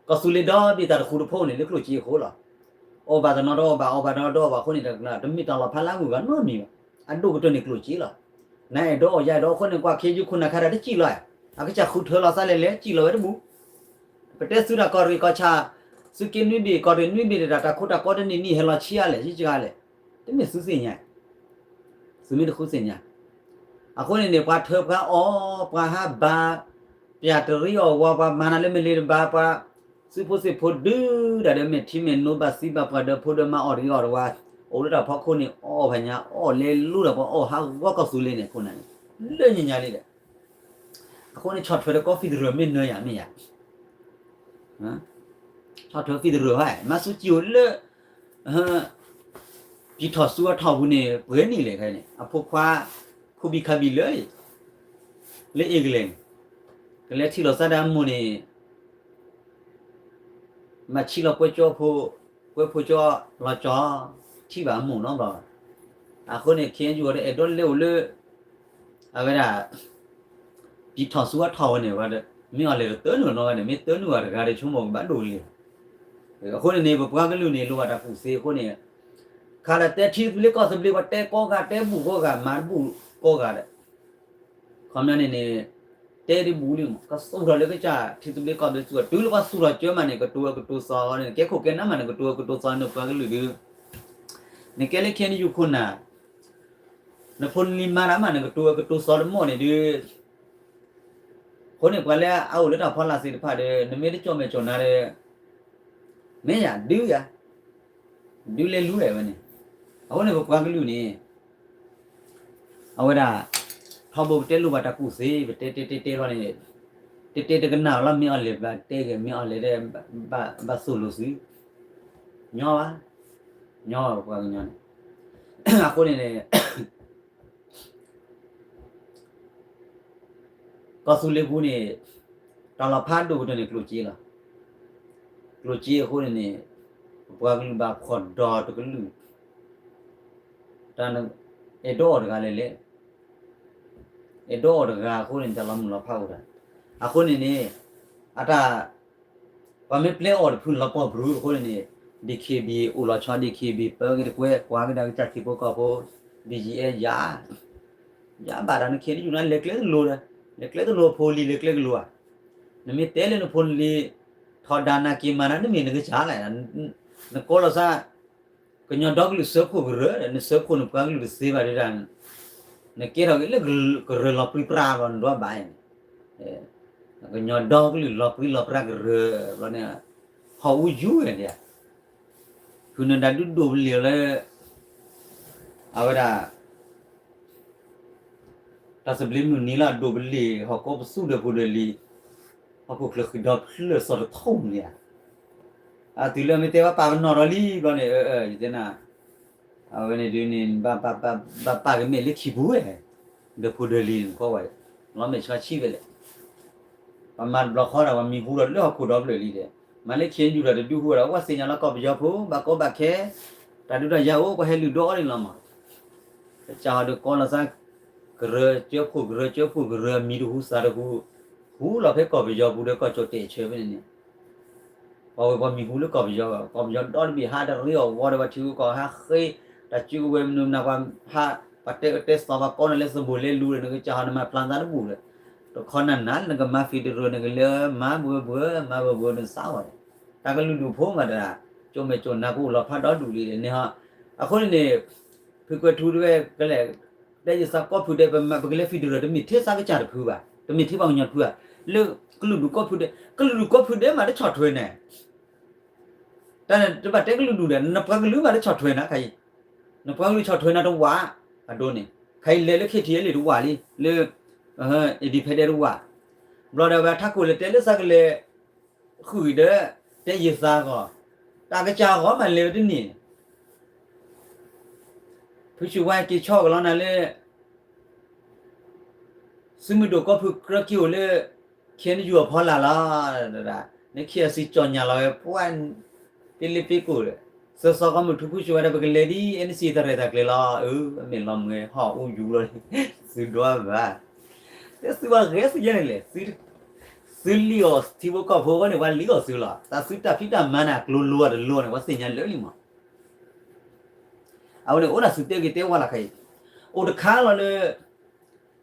ကီၢ်သူလ့ၤဒီဘ့ၣ်တၢ်တဃူတဖိးန့ၣ် လၢကျိၣ်စ့အဃိလီၤ. အီၣ်ဘၣ်တနီၤတအီၣ်ဘၣ် အီၣ်ဘၣ်တနီၤတအီၣ်ဘၣ်အဃိန့ၣ် တမ့ၢ်တၢ်လီၤဖးလၢအဂုၤအဂၤနီတမံၤဘၣ်. အဒိၣ်ကတၢၢ်န့ၣ်ကျိၣ်စ့လီၤ. နအဲၣ်ဒိးအီၣ်ယအဲၣ်ဒိးအီၣ်အဃိန့ၣ် ကွၢ်ခ့ယုၢ်ခိၣ်နၢ်ခါတၢ်တစံၣ်လီၤ, အကစၢ်ဃုထၢလီၤသးလဲၤလဲၤစံၣ်လီၤဝဲတဘူၣ်. ပတဲသုတၢ်ကီၢ်ရ့ၣ်ကီၢ်ဆၣ်, သုးက့နွံဘ့ၣ် ကီၢ်ရ့ၣ်နွံဘ့ၣ်ဒီး တၢ်တၢ်ခိတၢ်ကီတန့ၢ်နံၣ်ဟဲလီၤဆံးအါလဲၣ် ယကဂၤလဲၣ်, တမ့ၢ်သုသ့ၣ်ညါ သုမ့ၢ်တဃုသ့ၣ်ညါ. အဃိန့ၣ်န့ၣ် ပှၤထၢပှၤအီၣ် ပှၤဟးဘါ, ပျၢ်တရံးအီၣ်ဝီ ပှၤမၤနၤလၢမ့ၢ်လ့တဘါ ပှၤသုးဖိသ့ၣ်ဖိဒုးဒၣ်ဒီး မဲာ်ထံမဲာ်နိဘၣ်သံဘၣ်ပှၤဒီးဖိဒီးမါအီၣ်တရံးအီၣ်တဝါ, အိၣ်လၢတၢ်ဖီခိၣ်န့ၣ် အီၣ်ဖးညါ အီၣ်လဲၤလူၤဒီးပှၤအီၣ်ဟးဂီၤကီၢ်သူလ့ၤန့ၣ် ခိၣ်နၢ်န့ၣ် လၢညါညါလံဒီး အဃိန့ၣ် ဆီၣ်ထွဲတကိး federal မ့ၢ်နၢၤယၤမ့ၢ်ယၤ ဆီၣ်ထွဲ federal ဟဲ မၤဆူကံၣ်အိၣ်လၢ ပံၤထီၣ်ဆူအထီၣ်ပူၤန့ၣ် ပှဲၤနံၣ်လဲၣ်ခဲန့ၣ် အဖိခွါ ခိၣ်ဘံၣ်ခးဘံၣ်လၢ လၢ England န့ၣ် ကလဲၤထံၣ်လိာ်သးဒီးအမိၢ်န့ၣ် မၤဆံးလီၤပှဲၤကၠီဖိ, ပှဲၤဖိကၠီလီၤကၠီ, ထံၣ်ဘၣ်အမိၢ်နီတဘျီဘၣ်. အဃိန့ၣ် ခ့ၣ်အဲၣ်ယူၣ်ဒီးအဲၣ်ဒိးလဲၤအိၣ်လၢ အဝဲဒၣ် ပံၤထီၣ်ဆူအထီၣ်ဝဲန့ၣ် မ့ၢ်အီၤလဲၤတတၢနုာ်နီတဂၤန့ၣ် မ့ၢ်တၢနုာ်ဂၤတဂၤဒီး ဆိကမိၣ်ကဘၣ်ဒိၣ်လံ. အဃိန့ၣ်န့ၣ် ပပှၤကလုာ်န့ၣ် လိၣ်ဘၣ်တၢ်ကူၣ်သ့အဃိန့ၣ် ခါလၢတဲထံသဘျ့ကီၢ်သဘျ့ ပှၤတဲကိးဂၤ တဲဘူၣ်ကိးဂၤ မၤတဘူၣ်ကိးဂၤဒီး ခီပညီန့ၣ်န့ၣ် တဲဒ်ဘူၣ်လံမး ကသူၣ်ထီၣ်လၢကစၢ်ထံသဘျ့ကီၢ်သဘျ့စုကဝဲၤ တုၤလၢပှၤသူၣ်ထီၣ်ကၠၢမးန့ၣ် ကတိၤဝဲကတိၤသီန့ၣ် ကဲခိၣ်ကဲနၢ်မးန့ၣ် ကတိၤဝဲကတိၤသီန့ၣ် ပှၤကလုာ်ဒုး နကဲလၢ ခ့ၣ်အဲၣ်ယူၣ်ခိၣ်နၢ် နဖိနလံၤမၤတၢ်မးန့ၣ် ကတိၤဝဲကတိၤသီတမီၢ်န့ၣ်ဒုး အဃိန့ၣ် ပှၤလၢအအိၣ်လၢတၢ်ဖီလာ်သ့ၣ်တဖၣ်ဒီး နမ့ၢ်တကၠီၣ်မဲာ်ကၠီၣ်နါဒီး မ့ၢ်ယၤ ဒုးယၤ ဒုးလဲၤလူၤဝဲန့ၣ်. အဃိန့ၣ် ပပှၤကလုာ်န့ၣ် အဝဲဒၣ် ထီဘိပတဲလိၣ်ဘၣ်တၢ်ကူၣ်သ့ ပတဲတဲတဲတဲလီၤန့ၣ် တဲတဲတကနၣ်လီၤ မ့ၢ်အီၤလဲၤဘၣ်တဲဂ့ၤ မ့ၢ်အီၤလဲၤဒီး ဘၣ်သိၣ်လိာ်သု ညီဘၣ် ညီဘၣ်ပပှၤကညီန့ၣ် အဃိန့ၣ်န့ၣ် ကီၢ်သူလ့ၤပူၤန့ၣ် တၢ်လီၤဖးဒိၣ်ကတၢၢ်န့ၣ် ကျိၣ်စ့လီၤ. ကျိၣ်စ့အဃိန့ၣ်န့ၣ် ပပှၤကလုာ်ဘၣ်ဖှီၣ်ဒီတကလုာ် တၢ် အဲၣ်ဒိးအီၣ်တဂၤလဲၣ်လဲၣ် အဲၣ်ဒိးအီၣ်တဂၤအဃိန့ၣ် တၢ်လီၤမုၢ်လီၤဖးအိၣ်တၢ် အဃိန့ၣ်န့ၣ် အတၢ် ပှၤမ့ၢ်ပျဲအီၣ်တဖုန့ၣ် လီၤပှီၢ်ဘြူၤအဃိန့ၣ်န့ၣ် DKBA အိၣ်လီၤဆီ DKBA ပၢက့ၤတကွဲ ကွၢ်က့ၤဒၣ်ကစၢ်ထံဖိကီၢ်ဖိ BGF ယၤ ယၤဘၣ်တၢ်နခ့ၣ်နယူၣ်နါ လဲၤကျဲတလိၤဒီး လဲၤကျဲတလိၤဖိလံၤ လဲၤကျဲကလိၤဧါ. နမ့ၢ်တဲလၢနဖိနလံၤ ထီဒါနၤက့ၤမၤနၤ နမ့ၢ်နကစၢ်လဲၣ် နကိးလီၤသး ကညီဒီကလုာ်စၢဖှိၣ်ကရၢဒီး နစၢဖှိၣ်နပှၤကလုာ်တသ့ဘၣ်ဒၣ် နကဲထီၣ်က့ၤလၢကရၢလီၤပြံပြါလီၤ နဒွးဘၣ်အံၤန့ၣ် ကညီဒီကလုာ်လီၤပြံလီၤပြါကရၢလီၤန့ၣ် ဟီၣ်အူယူၤဝဲဒၣ် ဖုနဒၣ်ဒုးဒိၣ်ပလ့ၤလၢ အဝဲဒၣ် တၢ် တၢ်သဘျ့မုၢ်နံၤလၢအဒိၣ်ပလ့ၢ် ဟီၣ်ကိးပသူဒီးဖိဒီးလံၤ, ဟီၣ်ခိၣ်ချၢဃံဒီဖျၢၣ်စီၤတထီၣ်မူန့ၣ်ဧါ, အတုၤလၢမ့ၢ်တဲဘၣ်ပာ်ပနီၣ်ဒီးလံဘျီန့ၣ် ယတဲနၤ, အဝဲန့ၣ်ဒုးန့ၣ် ဘၣ်ပာ်ကမဲာ်လၢခံပူၤဝဲ, ဒီးဖိဒီးလံၤန့ၣ်ကီဝဲ, လီၤမဲာ်ဆှးဆံးဝဲလဲၣ် ပမၤတဘျီဃီဒီး ပှၤမံၤဟူဒီးလၢဟီၣ်ခိၣ်ဒီဖျၢၣ်လံဒီး, မၤလၢ ခ့ၣ်အဲၣ်ယူၣ် ဒီးတဒုးဟူဒီး ပှၤသ့ၣ်ညါလီၤကီၢ်ပယီၤဖိ ဘၣ်ကီဘၣ်ခဲ, တၢ်ဒုးတၢ်ယၤအိၣ် ပှၤဟဲလုၢ်ဒိၣ်အီၤန့ၣ်လီၤမး, ကစၢ်ဟီဒီးကီလီၤသး, ကရၢကၠၢဖှိၣ် ကရၢကၠၢဖှိၣ် ကရၢအမံၤတဟူသးတဟူ, ဟူလီၤဖဲကီၢ်ပယီၤပူၤဒီးကီၢ်ကၠီၣ်တဲာ်ဆၢဖဲန့ၣ်န့ၣ် ပှၤဝဲပှၤမံၤဟူလၢကီၢ်ပယီၤ, ကီၢ်ပယီၤဒီတဘ့ၣ်ဟးတရ့အီၤဝီဒီး ပှၤထံဂုၤကီၢ်ဂၤဟးဃ့, တၢ်စုကဝဲၤမနုၤမနုၤ ပှၤဟး, ပှၤတဲအၢတဲသီ ပှၤကိးနၤလၢသဘိၣ်လၢလူၤဒီး နကစၢ်ဟီနမၤဖျါသးတဘူၣ်ဒီး, တခီနၤနၤလၢနကမၤ federal နကလဲၤမၤဘှဲဘှဲ မၤဘှဲဘှဲနသးဝဲဒီး, တၢ်ကလုာ်ဒူၣ်ဖိမးတၢ်, ကၠိမဲာ်ကၠိနါကအိၣ်လီၤဖးဒီဒူၣ်လံဒီးန့ၣ်ဟီ, အဃိန့ၣ်န့ၣ်, ဖုကွဲၤထူတဝဲကလဲၤ, တဲယသးကီၢ်ဖုဒဲး ပမၤပကလဲၤ federal တမ့ၢ်ထဲသးကစၢ်တဖုဘၣ် တမ့ၢ်ထဲပှၤကညီတဖုဘၣ်, လၢကလုာ်ဒူၣ်ကီၢ်ဖုဒဲး ကလုာ်ဒူၣ်ကီၢ်ဖုဒဲးမးတဆီၣ်ထွဲန့ၣ် တၢ်န့ၣ်တဘၣ်တဲကလုာ်ဒူၣ်ဒီး နပှၤကလုာ်မးတဆီၣ်ထွဲနၤခါအံၤ, နပှၤကလုာ်ဆီၣ်ထွဲနၤတဝာ်, အဒိန့ၣ်, ခါအံၤလဲၤလၢ ခ့ၣ်ထံၣ်အဲၣ်လ့ၣ် တဝာ်လံ, လၢ independent တဝာ်, ဘျီဒီးဝဲထးခိၣ်လဲၤတဲလၢသးကလဲၤ, ဃုာ်ဒီး, တဲယသးဂီၢ်, တၢ်ကစၢ်ဂီၢ်မးလဲၤဝဲတန့ၢ်, ဖုစူၤဝါက့ၤဆီၣ်ကလီနၤလၢ သုးမုၢ်ဒိၣ်ကီၢ်ဖုကြၢးက့ၤအိၣ်လၢ ခ့ၣ်အဲၣ်ယူၣ်အဖီလာ်လီၤ, နခ့ၣ်အစံၣ်ကၠီၣ်ညၣ်လီၤဝဲပှၤ, ပ့လ့ပ့ကိၣ်ဒီး, စီၤစီၤကီၢ်မုၢ်ထူဖုစူၤဝဲဒီး ပကလဲၤဒ် NCA တၢ်ရဲၣ်တၢ်ကျဲၤလီၤ, အမ့ၢ်လီၤမွဲဟီၣ်အူယူၤလီၤ, သုဒွးဘၣ်, တဲသုဘၣ်ဂဲၤသုယဲၢ်န့ၣ်လဲၣ်, သုလံၣ်အီၤထံဖိကီၢ်ဖိအဂီၢ်န့ၣ် ပှၤလံၣ်အီၤသုလီၤ, တၢ်သုတၢ်ဖံးတၢ်မၤန့ၣ် အကျိၤလိၤအတလိၤန့ၣ် ပှၤသ့ၣ်ညါလၢာ်လံမး အဝဲန့ၣ်အိၣ်ဒၣ်သုတဲဂ့ၤတဲဝါလီၤခါအံၤ, အိၣ်တခါလီၤလၢ,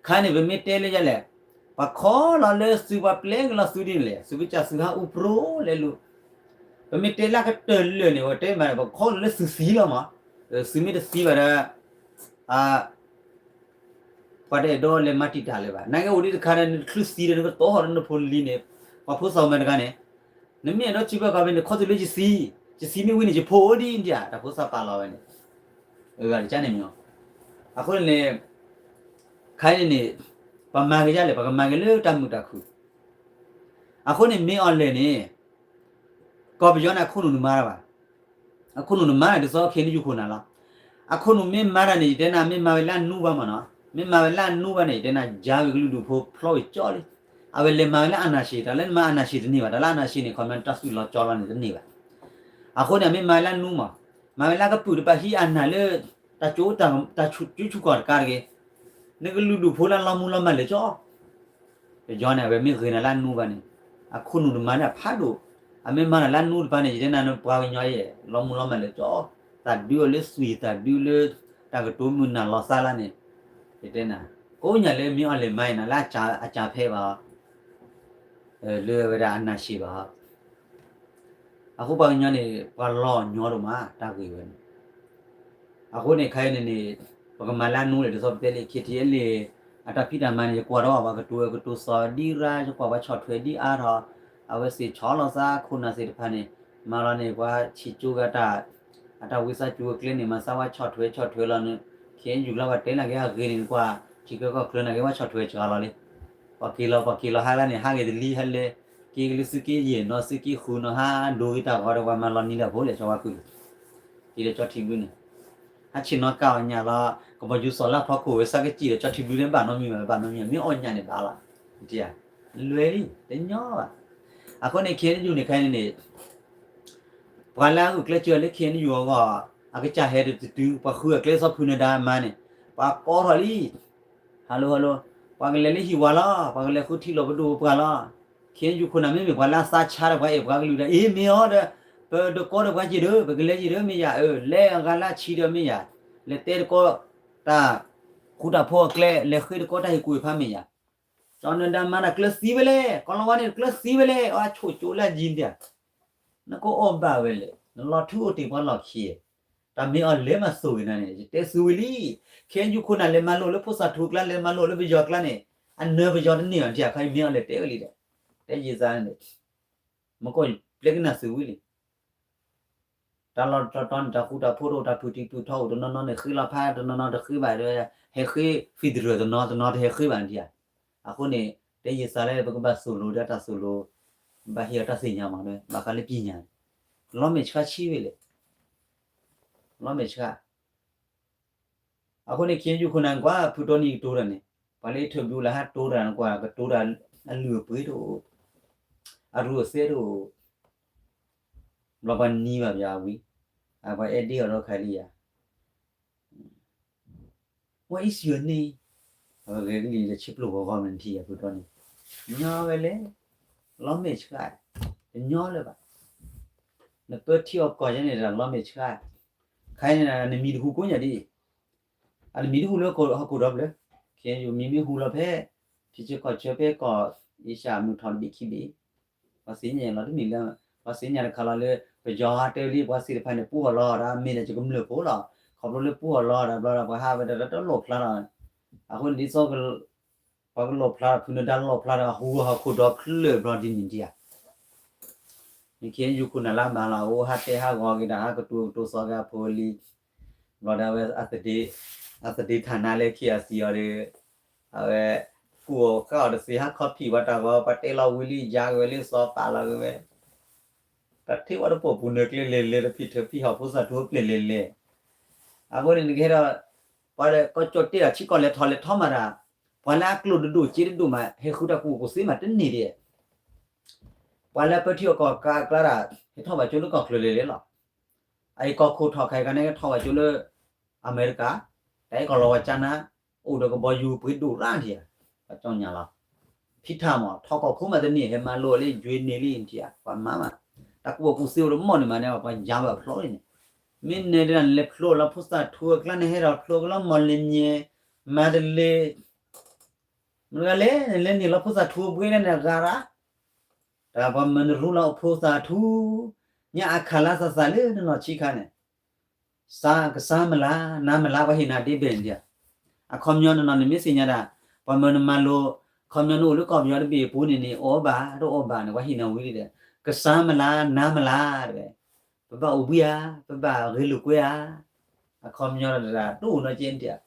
ခါန့ၣ် ပမ့ၢ်တဲလၢယလဲၣ်, ပှၤခီလီၤလၢသုပှၤပျဲကလီၤသုဒ်န့ၣ်လဲၣ်, သုကစၢ်သုဟးအူပြိလဲၤလိၤ, ပမ့ၢ်တဲလၢကတၢၢ်လၢာ်န့ၣ် ပတဲမးန့ၣ် ပှၤခီလီၤလၢသုသံလီၤမး, သုမ့ၢ်တသံဘၣ်ဒီး, ပှၤတအဲၣ်ဒိးလဲၤမၤတံာ်တာ်လၢၤဘၣ်, နာ်က့အိၣ်ဒံးတခါဒီး နတချုးသံဒီး နကတီၤဟီၣ်ဒီးနဖိလံၤန့ၣ်, ပှၤဖိသၣ်မုၣ်တဂၤန့ၣ်, နမ့ၢ်အဲၣ်ဒိးစံးဘၣ်ပှၤမ့ၢ်နခီသုလၢယသံ, ယသံမ့ၢ်ဝံၤန့ၣ် ယဖိအိၣ်ဒ်အံၤဒံးဧါ, တၢ်ဖိသၣ်ပာ်လီၤဝဲန့ၣ်, အဂၤတကါန့ၣ်မ့ၢ်, အဃိန့ၣ်, ခါအံၤန့ၣ်န့ၣ်, ပှၤမၤက့ၤဒ်လဲၣ် ပှၤကမၤက့ၤလၢတၢ်မုာ်တၢ်ခုၣ်, အဃိန့ၣ်မ့ၢ်အီၤလဲၣ်န့ၣ်, ကီၢ်ပယီၤန့ၣ် အခိၣ်နူာ်နမၤတၢ်ဘၣ်, အခိၣ်နူာ်နမၤန့ၣ် ဒ်သိး ခ့ၣ်အဲၣ်ယူၣ် ခိၣ်နၢ်လီၤ, အခိၣ်နူာ်မ့ၢ်မၤတၢ်န့ၣ် ယတဲနၤ မ့ၢ်မၤဝဲလၢအနူဘၣ်မးနီၤ, မ့ၢ်မၤဝဲလၢအနူဘၣ်န့ၣ် ယတဲနၤ ယၤဝံၤကလုာ်ဒူၣ်ဖိဖျီဝံၤကၠီလံ, အဝဲလဲၤမၤဝဲလၢအနၢ်ၡ့ တၢ်လၢနမၤအနၢ်ၡ့တန့ၢ်ဘၣ်, တၢ်လၢအနၢ်ၡ့န့ၣ် ခီမ့ၢ်တၢ်သွံၣ်လီၤကၠီလီၤန့ၣ်တန့ၢ်ဘၣ်, အဃိန့ၣ် မ့ၢ်မၤဝဲလၢအနူမး, မၤဝဲလၢအကပုာ်တပၤဟံးအနၢ်လၢ, တၢ်ကၠိတၢ်, တၢ်ကၠိဆူၣ်ကီၢ်တကးတဂ့ၤ, နကလုာ်ဒူၣ်ဖိလၢလီၤမူလီၤမၢ်လၢာ်ကၠီ ပယီၤန့ၣ် အဝဲမ့ၢ်ဂ့ၤနၤလၢအနူဘၣ်န့ၣ်, အခိၣ်နူာ်တမၤန့ၣ်အဖးဒိၣ်, အမ့ၢ်မၤနၤလၢအနူတပၤန့ၣ် ယတဲနၤ နပှၤကညီယဲၢ် လီၤမူလီၤမၢ်လၢာ်ကၠီ, သးဒုးအီၤလၢသွံၣ် သးဒုးလၢ, တၢ်ကတိၤမုၢ်နၢ်လီၤသးလၢန့ၣ်, ယတဲနၤ, ကိးညါလၢမ့ၢ်အီၤလဲၣ်မၤအံၤနၤလၢအကၢ်ဖဲဘၣ်, လၢအဝဲဒၣ်အနၢ်ၡ့ဘၣ် အဃိပှၤကညီန့ၣ် ပှၤလီၤညီဒိၣ်မး တၢ်ဂ့ၢ်ဝဲန့ၣ်, အဃိန့ၣ် ခဲအံၤန့ၣ်န့ၣ်, ပကမၤလၢအနူလဲၣ် ဒ်သိးပတဲလံ ခ့ၣ်ထံၣ်အဲၣ်လ့ၣ်, အတၢ်ဖံးတၢ်မၤန့ၣ် ယကွၢ်ထီၣ်ဘၣ် ပှၤကတိၤဝဲကတိၤသီဒံရါ ယကွၢ်ပှၤဆီၣ်ထွဲဒံအါထီၣ်, အဝဲသ့ၣ်ဆီၣ်လီၤသးခိၣ်နၢ်သ့ၣ်တဖၣ်န့ၣ်, မၤလီၤန့ၣ် ပှၤဆံးကၠိဂၤတၢ်, အတၢ်ဝံသးစူၤအကျဲန့ၣ် မၤသးပှၤဆီၣ်ထွဲဆီၣ်ထွဲလီၤန့ၣ်, ခ့ၣ်အဲၣ်ယူၣ်ကျါပှၤတဲနာ်က့ၤအဂ့ၤန့ၣ် နကွၢ်, ထံချၢကီၢ်ချၢနာ်က့ၤပှၤဆီၣ်ထွဲစှၤလီၤလံ ပှၤက့ၤလီၤ ပှၤက့ၤလီၤဟါလၢန့ၣ် ဟးဂ့ၤတလံ ဟဲလဲၤ, က့ၤကလုာ်သုးက့ယဲၢ်နီၤ သုးက့ဃုာ်နီၤ ဟးဒိဂ့ၤတၢ်ဂီၤဒီး ပှၤမၤလီၤနံၤဒီးဖိလဲၣ် ကၠီဝါကုၢ်, က့ၤဒီးကၠီထံဘျုးန့ၣ်, ဟးဆ့ၣ်နီၤကးအီၣ်ညၣ်လီၤ, ကဘီယူၤစီၤလၢဖီခိၣ်ဝဲ စးကစံၣ်ဒီး ကၠီထံဘျုးန့ၣ်ဘၣ်နီတမံၤဘၣ် ဘၣ်နီတမံၤ မ့ၢ်အီၣ်ညၣ်န့ၣ်ဘၣ်လီၤ, လွဲလံ တညီဘၣ်, အဃိန့ၣ် ခ့ၣ်အဲၣ်ယူၣ်န့ၣ် ခဲအံၤန့ၣ်န့ၣ် ပှၤလၢအဂုာ်ကျဲးစၢးလၢ ခ့ၣ်အဲၣ်ယူၣ်အဂီၢ်, အကစၢ်ဟဲတတုၤ ပှၤဃုအကျဲစီၤဖုနဒါမါန့ၣ်, ပှၤကိးထီၣ်လံ, hello hello, ပှၤကလဲၤလၢဟံၣ်ဝၤလီၤ ပှၤကလဲၤဃုထံလီၤပဒိၣ်ပှၢ်လီၤ, ခ့ၣ်အဲၣ်ယူၣ်ခိၣ်နၢ် မ့မ့ၢ်ပှၤလၢအသးဆါဒီးပှၤအဲၣ်ပှၤကလုာ်ဒီး အ့ မ့ၢ်အီၤဒီး, ပဒိးကိးဒီးပှၤက့ၤဒီး ပကလဲၤက့ၤဒီးမ့ၢ်ယၤ, လဲၤအဂၤလၢအဆံးဒီးမ့ၢ်ယၤ, လဲၤတဲတကိး, တၢ်ဃူတၢ်ဖိးအကျဲ လဲၤဃ့တကိးတၢ်ဟ့ၣ်ကူၣ်ဟ့ၣ်ဖးမ့ၢ်ယၤ, ကၠီနဒါမါန့ၣ်ကျၢၤသံဝဲလဲၣ် ကီၤလီၤဝါန့ၣ်ကျၢၤသံဝဲလဲၣ် အီၤဆိၣ်ကၠိလၢအယံၤဒၣ် နကအိၣ်ဘၣ်ဝဲလဲၣ် နလီၤထူအိၣ်တ့ၢ်ပှၤလီၢ်ခံ, တၢ်မ့ၢ်အီၤလဲၤမၤသိၣ်ဂ့ၤနၤန့ၣ် ယတဲသုဝံၤလံ, ခ့ၣ်အဲၣ်ယူၣ်ခိၣ်နၢ်လဲၤမၤလိလၢဖိသၣ်ထူကျါ လဲၤမၤလိလၢပယီၤကျါန့ၣ်, အနၢၤပယီၤတန့ၢ်ဘၣ် ထံၣ်အခါအံၤမ့ၢ်အီၤလဲၤတဲဝဲလံဒီး, တဲယံာ်သးန့ၣ်, မ့ၢ်ကီၢ်ပျဲကနၣ်သုဝံၤလံ တၢ်လီၢ်တတီၤန့ၣ် တၢ်ဃူတၢ်ဖိးတအိၣ် တၢ်ဖုၣ်ထံဖုၣ်ထီအိၣ် တနီၤနီၤန့ၣ်ဃ့လီၤဖး တနီၤနီၤတဃ့ဘၣ် ဟဲဃ့ federal တနီၤတနီၤတဟဲဃ့ဘၣ်န့ၣ်ဧါ. အဃိန့ၣ် တဲယသးလၢ ပကဘၣ်သိၣ်လိဒီးတၢ်သိၣ်လိ ဘၣ်ဟ့ၣ်အီၤတၢ်သ့ၣ်ညါမး ဘၣ်ဃးလၢပညာန့ၣ် လီၤမဲာ်ဆှးဆံးဝဲလဲၣ် လီၤမဲာ်ဆှး အဃိန့ၣ် ခ့ယုၢ်ခိၣ်နၢ်ကွၢ် ဖုတီနံၤကတိၤတၢ်န့ၣ် ပှၤလၢ interview လၢဟးတိၤတၢ်န့ၣ်ကွၢ် ကတိၤတၢ်အလုၢ်အပှ့ၤတအိၣ် အရူၢ်အသဲတအိၣ် ဘျီပှၤနံၤဘၣ်ပယီၤအဝံၤ ပှၤအဲၣ်ဒ့ၣ်အီၤဒီးခါလံယၤ What is your name? အဝဲဂဲၤကလံၤဒီးဆ့ပျိၢ်ဂီၤဂီၤမ့ၢ်နထံၣ်ယၤဖုတီန့ၣ် ညီဝဲလဲၣ် လီၤမဲာ်ဆှး တညီလၢၤဘၣ် နပၢထံအီၣ်ကီၢ်ယဲန့ၣ်ဒီးလီၤမဲာ်ဆှး ခါအံၤန့ၣ် နမံၤတဟူကိးညါဒ်အံၤ အနမံၤတဟူလၢဟီၣ်ခိၣ်ဒီဖျၢၣ် ခ့ယုၢ်မံၤမ့ၢ်ဟူလီၤဖဲ ထံဆၢကီၢ်ဆၢဖဲကီၢ်အ့ရှၢၣ်မုၢ်ထီၣ်တဘ့ၣ်ခံဘ့ၣ် ပှၤသ့ၣ်ညါလီၤတမံၤလၢ ပှၤသ့ၣ်ညါတခါလီၤလၢ ပယီၤဟးတဲလံ ပှၤသ့ၣ်တဖၣ်န့ၣ် ပူအီၣ်လီၤဒီး မ့ၢ်ဒီးယကမျၢၢ်ဖိလီၤ ခီဖျိလၢပူအီၣ်လီၤဒီးဘျီဒီး ပှၤဟးဝဲဒီးတလိၣ်ဖျါလီၤ အဃိန့ၣ်ဒ်သိး ပှၤကလိၣ်ဖျါဒီး ဖုနဒါလိၣ်ဖျါဒီး ဟူအီၣ်ဟီၣ်ခိၣ်ဒီဖျၢၣ်ဘျီဒ်န့ၣ်ဒ်ဧါ နခ့ယုၢ်ခိၣ်နၢ်လၢမၤလီၤ အအိၣ်ဟးတဲဟးဂီၤက့ၤတၢ် ဟးကတိၤကတိၤသီက့ၤအဖိအလံၤ ဘျီဒီးအဝဲ အသဒ့ထၣ်နါလၢခံအသံအီၤဒီး အဝဲ ကူၣ်အီၣ်ဃၣ်အီၤတသ့ ဟးခီဖံးဝဲတၢ်ဂီၤ ပှၤတဲလီၤဝံၤလံ ယါက့ၤဝဲလံ စီၤပာ်လီၤက့ၤဝဲ တၢ်ထံၣ်ဝဲတပိာ်ပူၤနၢၤကျဲလဲၤလဲၤ တဖံးထၢဖံးဟီၣ်ဖိသၣ်ထူအပျဲၢ်လဲၤလဲၤ အဃိန့ၣ်နကဟဲဒီး ပှၤဒီးကီၢ်ကၠီၣ်တဲၣ်ဒီး ထံကီၢ်လဲၤထီၣ်လဲၤထီမးတၢ် ပှၤလၢအကျိၣ်တဒိၣ်စ့တဒိၣ်မး ဟဲဃုတၢ်ကူၣ်ဘၣ်ကူၣ်သ့မးတန့ၢ်ဒံး ပှၤလၢပၢထံအီၣ်ကီၢ်ကးအကျါတၢ် ဟဲထီၣ်ဘၣ်ကၠိလၢကီၢ်ချၢလဲၤလဲၤလီၤ အအံၤကီၢ်ခိၣ်ထီၣ်ခါအံၤကန့ၣ် ထီၣ်ဘၣ်ကၠိလၢ အမဲရကၤ တၢ်အဲၣ်ကီၢ်လီၤဝဲကၠါနါ အိၣ်ဒီးကဘီယူၤပှ့ၤဒိၣ်ရၣ်ထံဧါ ပှၤကၠီညါလီၤ ဖံထၣ်မး ထီၣ်ကီၢ်ခိၣ်မးတန့ၢ် ဟဲမၤလိလၢယွ့န့ၢ်လံထံဧါ ပှၤမၤမး တၢ်ကူၣ်ဘၣ်ကူၣ်သ့အိၣ်လၢမီၢ်န့ၣ်မးန့ၣ် ပှၤယါဘၣ်ဖျိလံန့ၣ် မ့ၢ်နဲဒၣ်နလဲၤဖျိလီၤဖိသၣ်ထူအကျါန့ၣ် ဟဲဒီးဖျိကလီမီၢ်လ့ၤမံၤ မၤတလ့ၤ မတၤလဲၣ် နလဲၤန့ၢ်လီၤဖိသၣ်ထူအဘှ့ဒၣ်န့ၣ်အဂၤရၣ် တၢ်ပှၤမၢနရူလီၤဖိသၣ်ထူ ညါအခးလါသးသးလၢနနီၢ်ဆံးခါန့ၣ် ကစၢ်မလါ နါမလါ ပှၤဟ့ၣ်နၤဒ့ဘဲၣ်န့ၣ် အခီပညီနနီၢ်န့ၣ်မ့ၢ်သ့ၣ်ညါဒၣ် ပှၤမၢနမၤလိ အခီပညီနအိၣ်လၢကီၢ်ပယီၤတဘ့ၣ်အပူၤန့ၣ်န့ၣ် အီၣ်ဘၣ်တအီၣ်ဘၣ်န့ၣ် ပှၤဟ့ၣ်နၤဝံၤလံဒီး ကစၢ်မလါ နါမလါ တဲဝဲ ပဘၣ်အိၣ်ဘှံးဧါ ပဘၣ်ဂဲၤလိာ်ကွဲဧါ အခီပညီတၢ်တအိၣ်နီတကဲန့ၣ်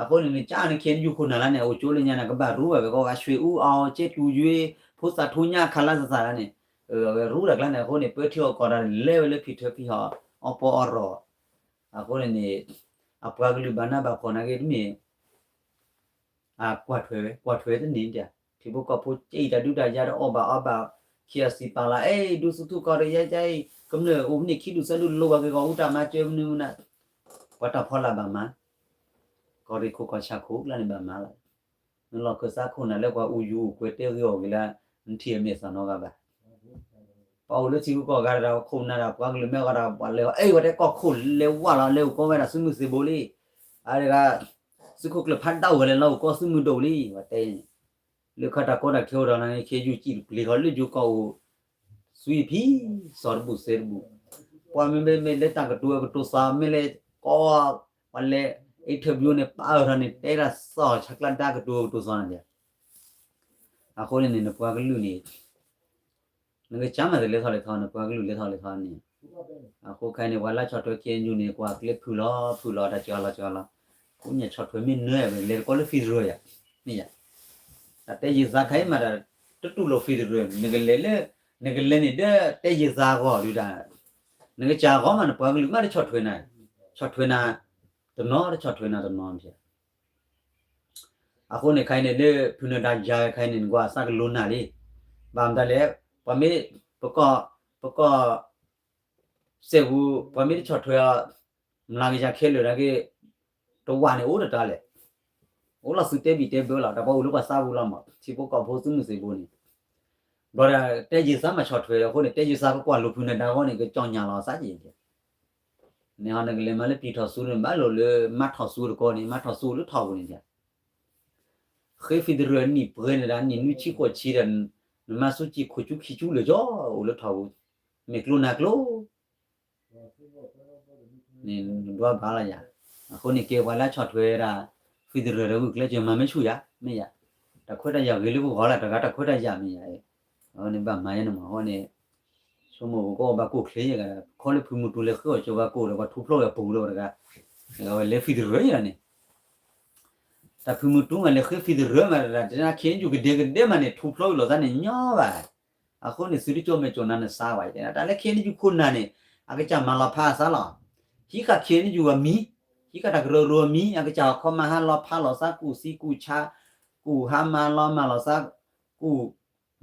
အဃိန့ၣ် နကၢ်နခ့ယုၢ်ခိၣ်နၢ်လၢန့ၣ် အိၣ်ကၠိလၢညါန့ၣ် ကဘၣ်ရူဘၣ်ဝဲကီးဂၤ ဆွေဦးအောင် ကဲတူရွေး ဖိသၣ်ထူညါအခးလါသးသးလၢန့ၣ် အဝဲရူတၢ်ကျါန့ၣ် အဃိန့ၣ် ပၢထံအီၣ်ကီၢ်တၢ်လဲၤဝဲလၢဖံးထၢဖံးဟီၣ် အီၣ်ပီအီၣ်ရီၣ် အဃိန့ၣ်န့ၣ် အပှၤကလုာ်ဘၣ်နးဘၣ်ဖှီၣ်နာ်က့တမ့ၢ် ကွၢ်ထွဲဝဲ ကွၢ်ထွဲတန့ၢ်ဒၣ် ထံဖိကီၢ်ဖိကဲအံၤတၢ်ဒုးတၢ်ယၤတအီၣ်ဘၣ်အီၣ်ဘၣ် ခံအစံးပာ်လီၤ အဲၣ် ဒူသူၣ်ထူၣ်ကီၢ်တယါယါအံၤ ကမျၢၢ်အိၣ်မ့ၢ်ခံဒူၣ်သၢဒူၣ်လိၣ်ဘၣ်က့ၤဂီၤအူတၢ်မၤစၢၤမနုၤမနၤ ပှၤတၢ်ဖီလာ်ဘၣ်မၤ ကီၢ်ရ့ၣ်ခိၣ်ကီၢ်ဆၣ်ခိၣ်ကျါန့ၣ်ဘၣ်မၤလီၤ နလီၢ်ခၢၣ်သးခိၣ်နၢ်လၢပှၤအူယူၤအူကွဲတဲဂ့ၤအီၣ်ဂ့ၤလၢ နထံၣ်အမဲာ်သးနီတဂၤဘၣ် ပှၤအိၣ်လၢထံဂုၤကီၢ်ဂၤတဂၤ ခိၣ်နၢ်တဂၤ ပှၤကလုာ်မ့ၢ်အဂီၢ်တဂၤ ပှၤလဲၤအီၤ အဲၣ် ဝဲတဲကီၢ်ခိၣ်လဲၤဝါလီၤ လဲၤအိၣ်ကီဝဲဒၣ်သုးမုၢ်သံၣ်ဘိလံ အါတဂၤ သုးခိၣ်ကျၢၢ်ဖးဒၣ်ဝဲလဲၤလီၤအိၣ်ကီၢ်သုးမုၢ်ဒိၣ်လံ ဝဲတဲ လၢခါတၢ်ကီတၢ်ခဲအိၣ်ဒီးန့ၣ် ခ့ယုၢ်စံၣ်တပျ့ၤထီၣ်လၢယိၤကီၢ်အိၣ် သွံဖံ စီၤတဘူၣ်စဲတဘူၣ် ပှၤမ့မ့ၢ်လၢတၢ်ကတိၤအကတိၤသီ မ့ၢ်လဲၤကီ ပှၤလဲၤ interview န့ၣ် ပာ်အၢထီၣ်န့ၣ် တဲဒၣ်စီၤဆါကျါတၢ်ကတိၤအကတိၤသီန့ၣ် အဃိန့ၣ်န့ၣ် နပှၤကလုာ်န့ၣ် နကစၢ်မၤတလဲၤထီၣ်လဲၤထီ နပှၤကလုာ်လဲၤထီၣ်လဲၤထီန့ၣ် အဃိခဲအံၤန့ၣ် ပှၤလၢဆီၣ်ထွဲ ခ့ယုၢ်န့ၣ် ကွၢ်ကျဲဖုၣ်လီၤဖုၣ်လီၤ တၢ်စှၤလီၤစှၤလီၤ အိၣ်ညါဆီၣ်ထွဲမ့ၢ်နၢၤ လဲၤတကိးလၢ federal ယါ မ့ၢ်ယါ တၢ်တဲယုာ်သးခါအံၤမးဒီး တတူၢ်လိာ် federal နကလဲၤလၢ နကလဲၤန့ၣ်ဒီး တဲယုာ်သးအဂီၢ်ဒုးတၢ် နကစၢ်အဂီၢ်မး နပှၤကလုာ်မးတဆီၣ်ထွဲနၤ ဆီၣ်ထွဲနၤ တနီၤတဆီၣ်ထွဲနၤတနီၤ အဃိန့ၣ် ခဲအံၤန့ၣ် လၢဖုနဒါယၤခဲအံၤန့ၣ် နကွၢ်သးကလိနၢ်လံ ဘၣ်မတၤလဲၣ် ပှၤမ့ၢ် ပကီၢ် ပကီၢ် စဲးပူၤ ပှၤမ့ၢ်တဆီၣ်ထွဲအီၤ မျးကယၤခဲလၢာ်နာ်က့ တဝၢ်န့ၣ်အိၣ်တတါလဲၣ် အိၣ်လီၤသုတဲဘံၣ်တဲဘၢလီၤ တၢ်ပှၤအိၣ်လၢပှၤသးပူၤလီၤမး ထံဖိကီၢ်ဖိသုးမုၢ်သံၣ်ဘိန့ၣ် ဘျီဒီး တဲယုာ်သးမးဆီၣ်ထွဲအဃိန့ၣ် တဲယုာ်သးကကွၢ်လိာ်ဖုနဒါအဂီၢ်န့ၣ် ကကၠီၣ်ညါလီၤအသးက့ၤ န့ၣ်ဟီ နကလဲၤမၤလၢပျံၤထီၣ်ဆူန့ၣ် ဘၣ်လိာ်လၢမၤထီၣ်ဆူတကီၢ်န့ၣ် မၤထီၣ်ဆူလၢထီၣ်ပူၤန့ၣ် ဃ့ federal နံၣ်ပှဲၤန့ၣ်ဒီး နံၣ်နွံဆံဃိးဆံဒီး နမၤဆူစံၣ်ခိၣ်ဆူခံဆူလၢာ်ကၠီ အိၣ်လၢထီၣ်ပူၤ မ့ၢ်ကျိနၤကျိ န့ၣ် နဒွးဘၣ်လီၤယၤ အဃိန့ၣ် ကဲပှၤလၢဆီၣ်ထွဲဒၣ် federal ဒီးဂုာ်ကျဲးစၢးမၤမ့ၢ်ဆူၣ်ယၤ မ့ၢ်ယၤ တၢ်ခွဲးတၢ်ယာ်ဂ့ၤလၢပဂီၢ်လၢတဂၤတၢ်ခွဲးတၢ်ယာ်မ့ၢ်ယၤ အဝဲန့ၣ်ဘၣ်မၤယဲန့ၣ်မး အဃိန့ၣ် ဆိကမိၣ်ပကအီၣ်ဘၣ်ကိၣ်ချ့ယဲၢ်ဂၤဒီး ခီလၢဖုမူတူလဲၤဃ့အီၣ်ကၠီၤဘၣ်ကိၣ်ဒီး ပှၤထူဖျိးဝဲအပူၤဒီးတဂၤ, အဝဲလဲၤ federal ယဲၢ်ဂၤန့ၣ်, တၢ်ဖုမူတူမးလဲၤဃ့ federal မးတဒၣ် တဲနၤ KNU ကဒဲကဒဲမးန့ၣ် ထူဖျိးဝဲလိာ်သးန့ၣ်ညီဘၣ်. အဃိန့ၣ် သုတကၠီၣ်မဲာ်ကၠီၣ်နါနစါဝဲ တၢ်လၢ KNU ခိၣ်နၢ်န့ၣ် အကစၢ်မၤလီၤဖးအသးလီၤ. ဟံးဃာ် KNU အမံၤ, ဟံးဃာ်တၢ်ကရၢကရိအမံၤ အကစၢ်အခီမၤဟါလီၤဖးလီၤသး ကူၣ်သံကူၣ်ဆါ, ကူၣ်ဟါမၤလီၤမၤလီၤသး, ကူၣ်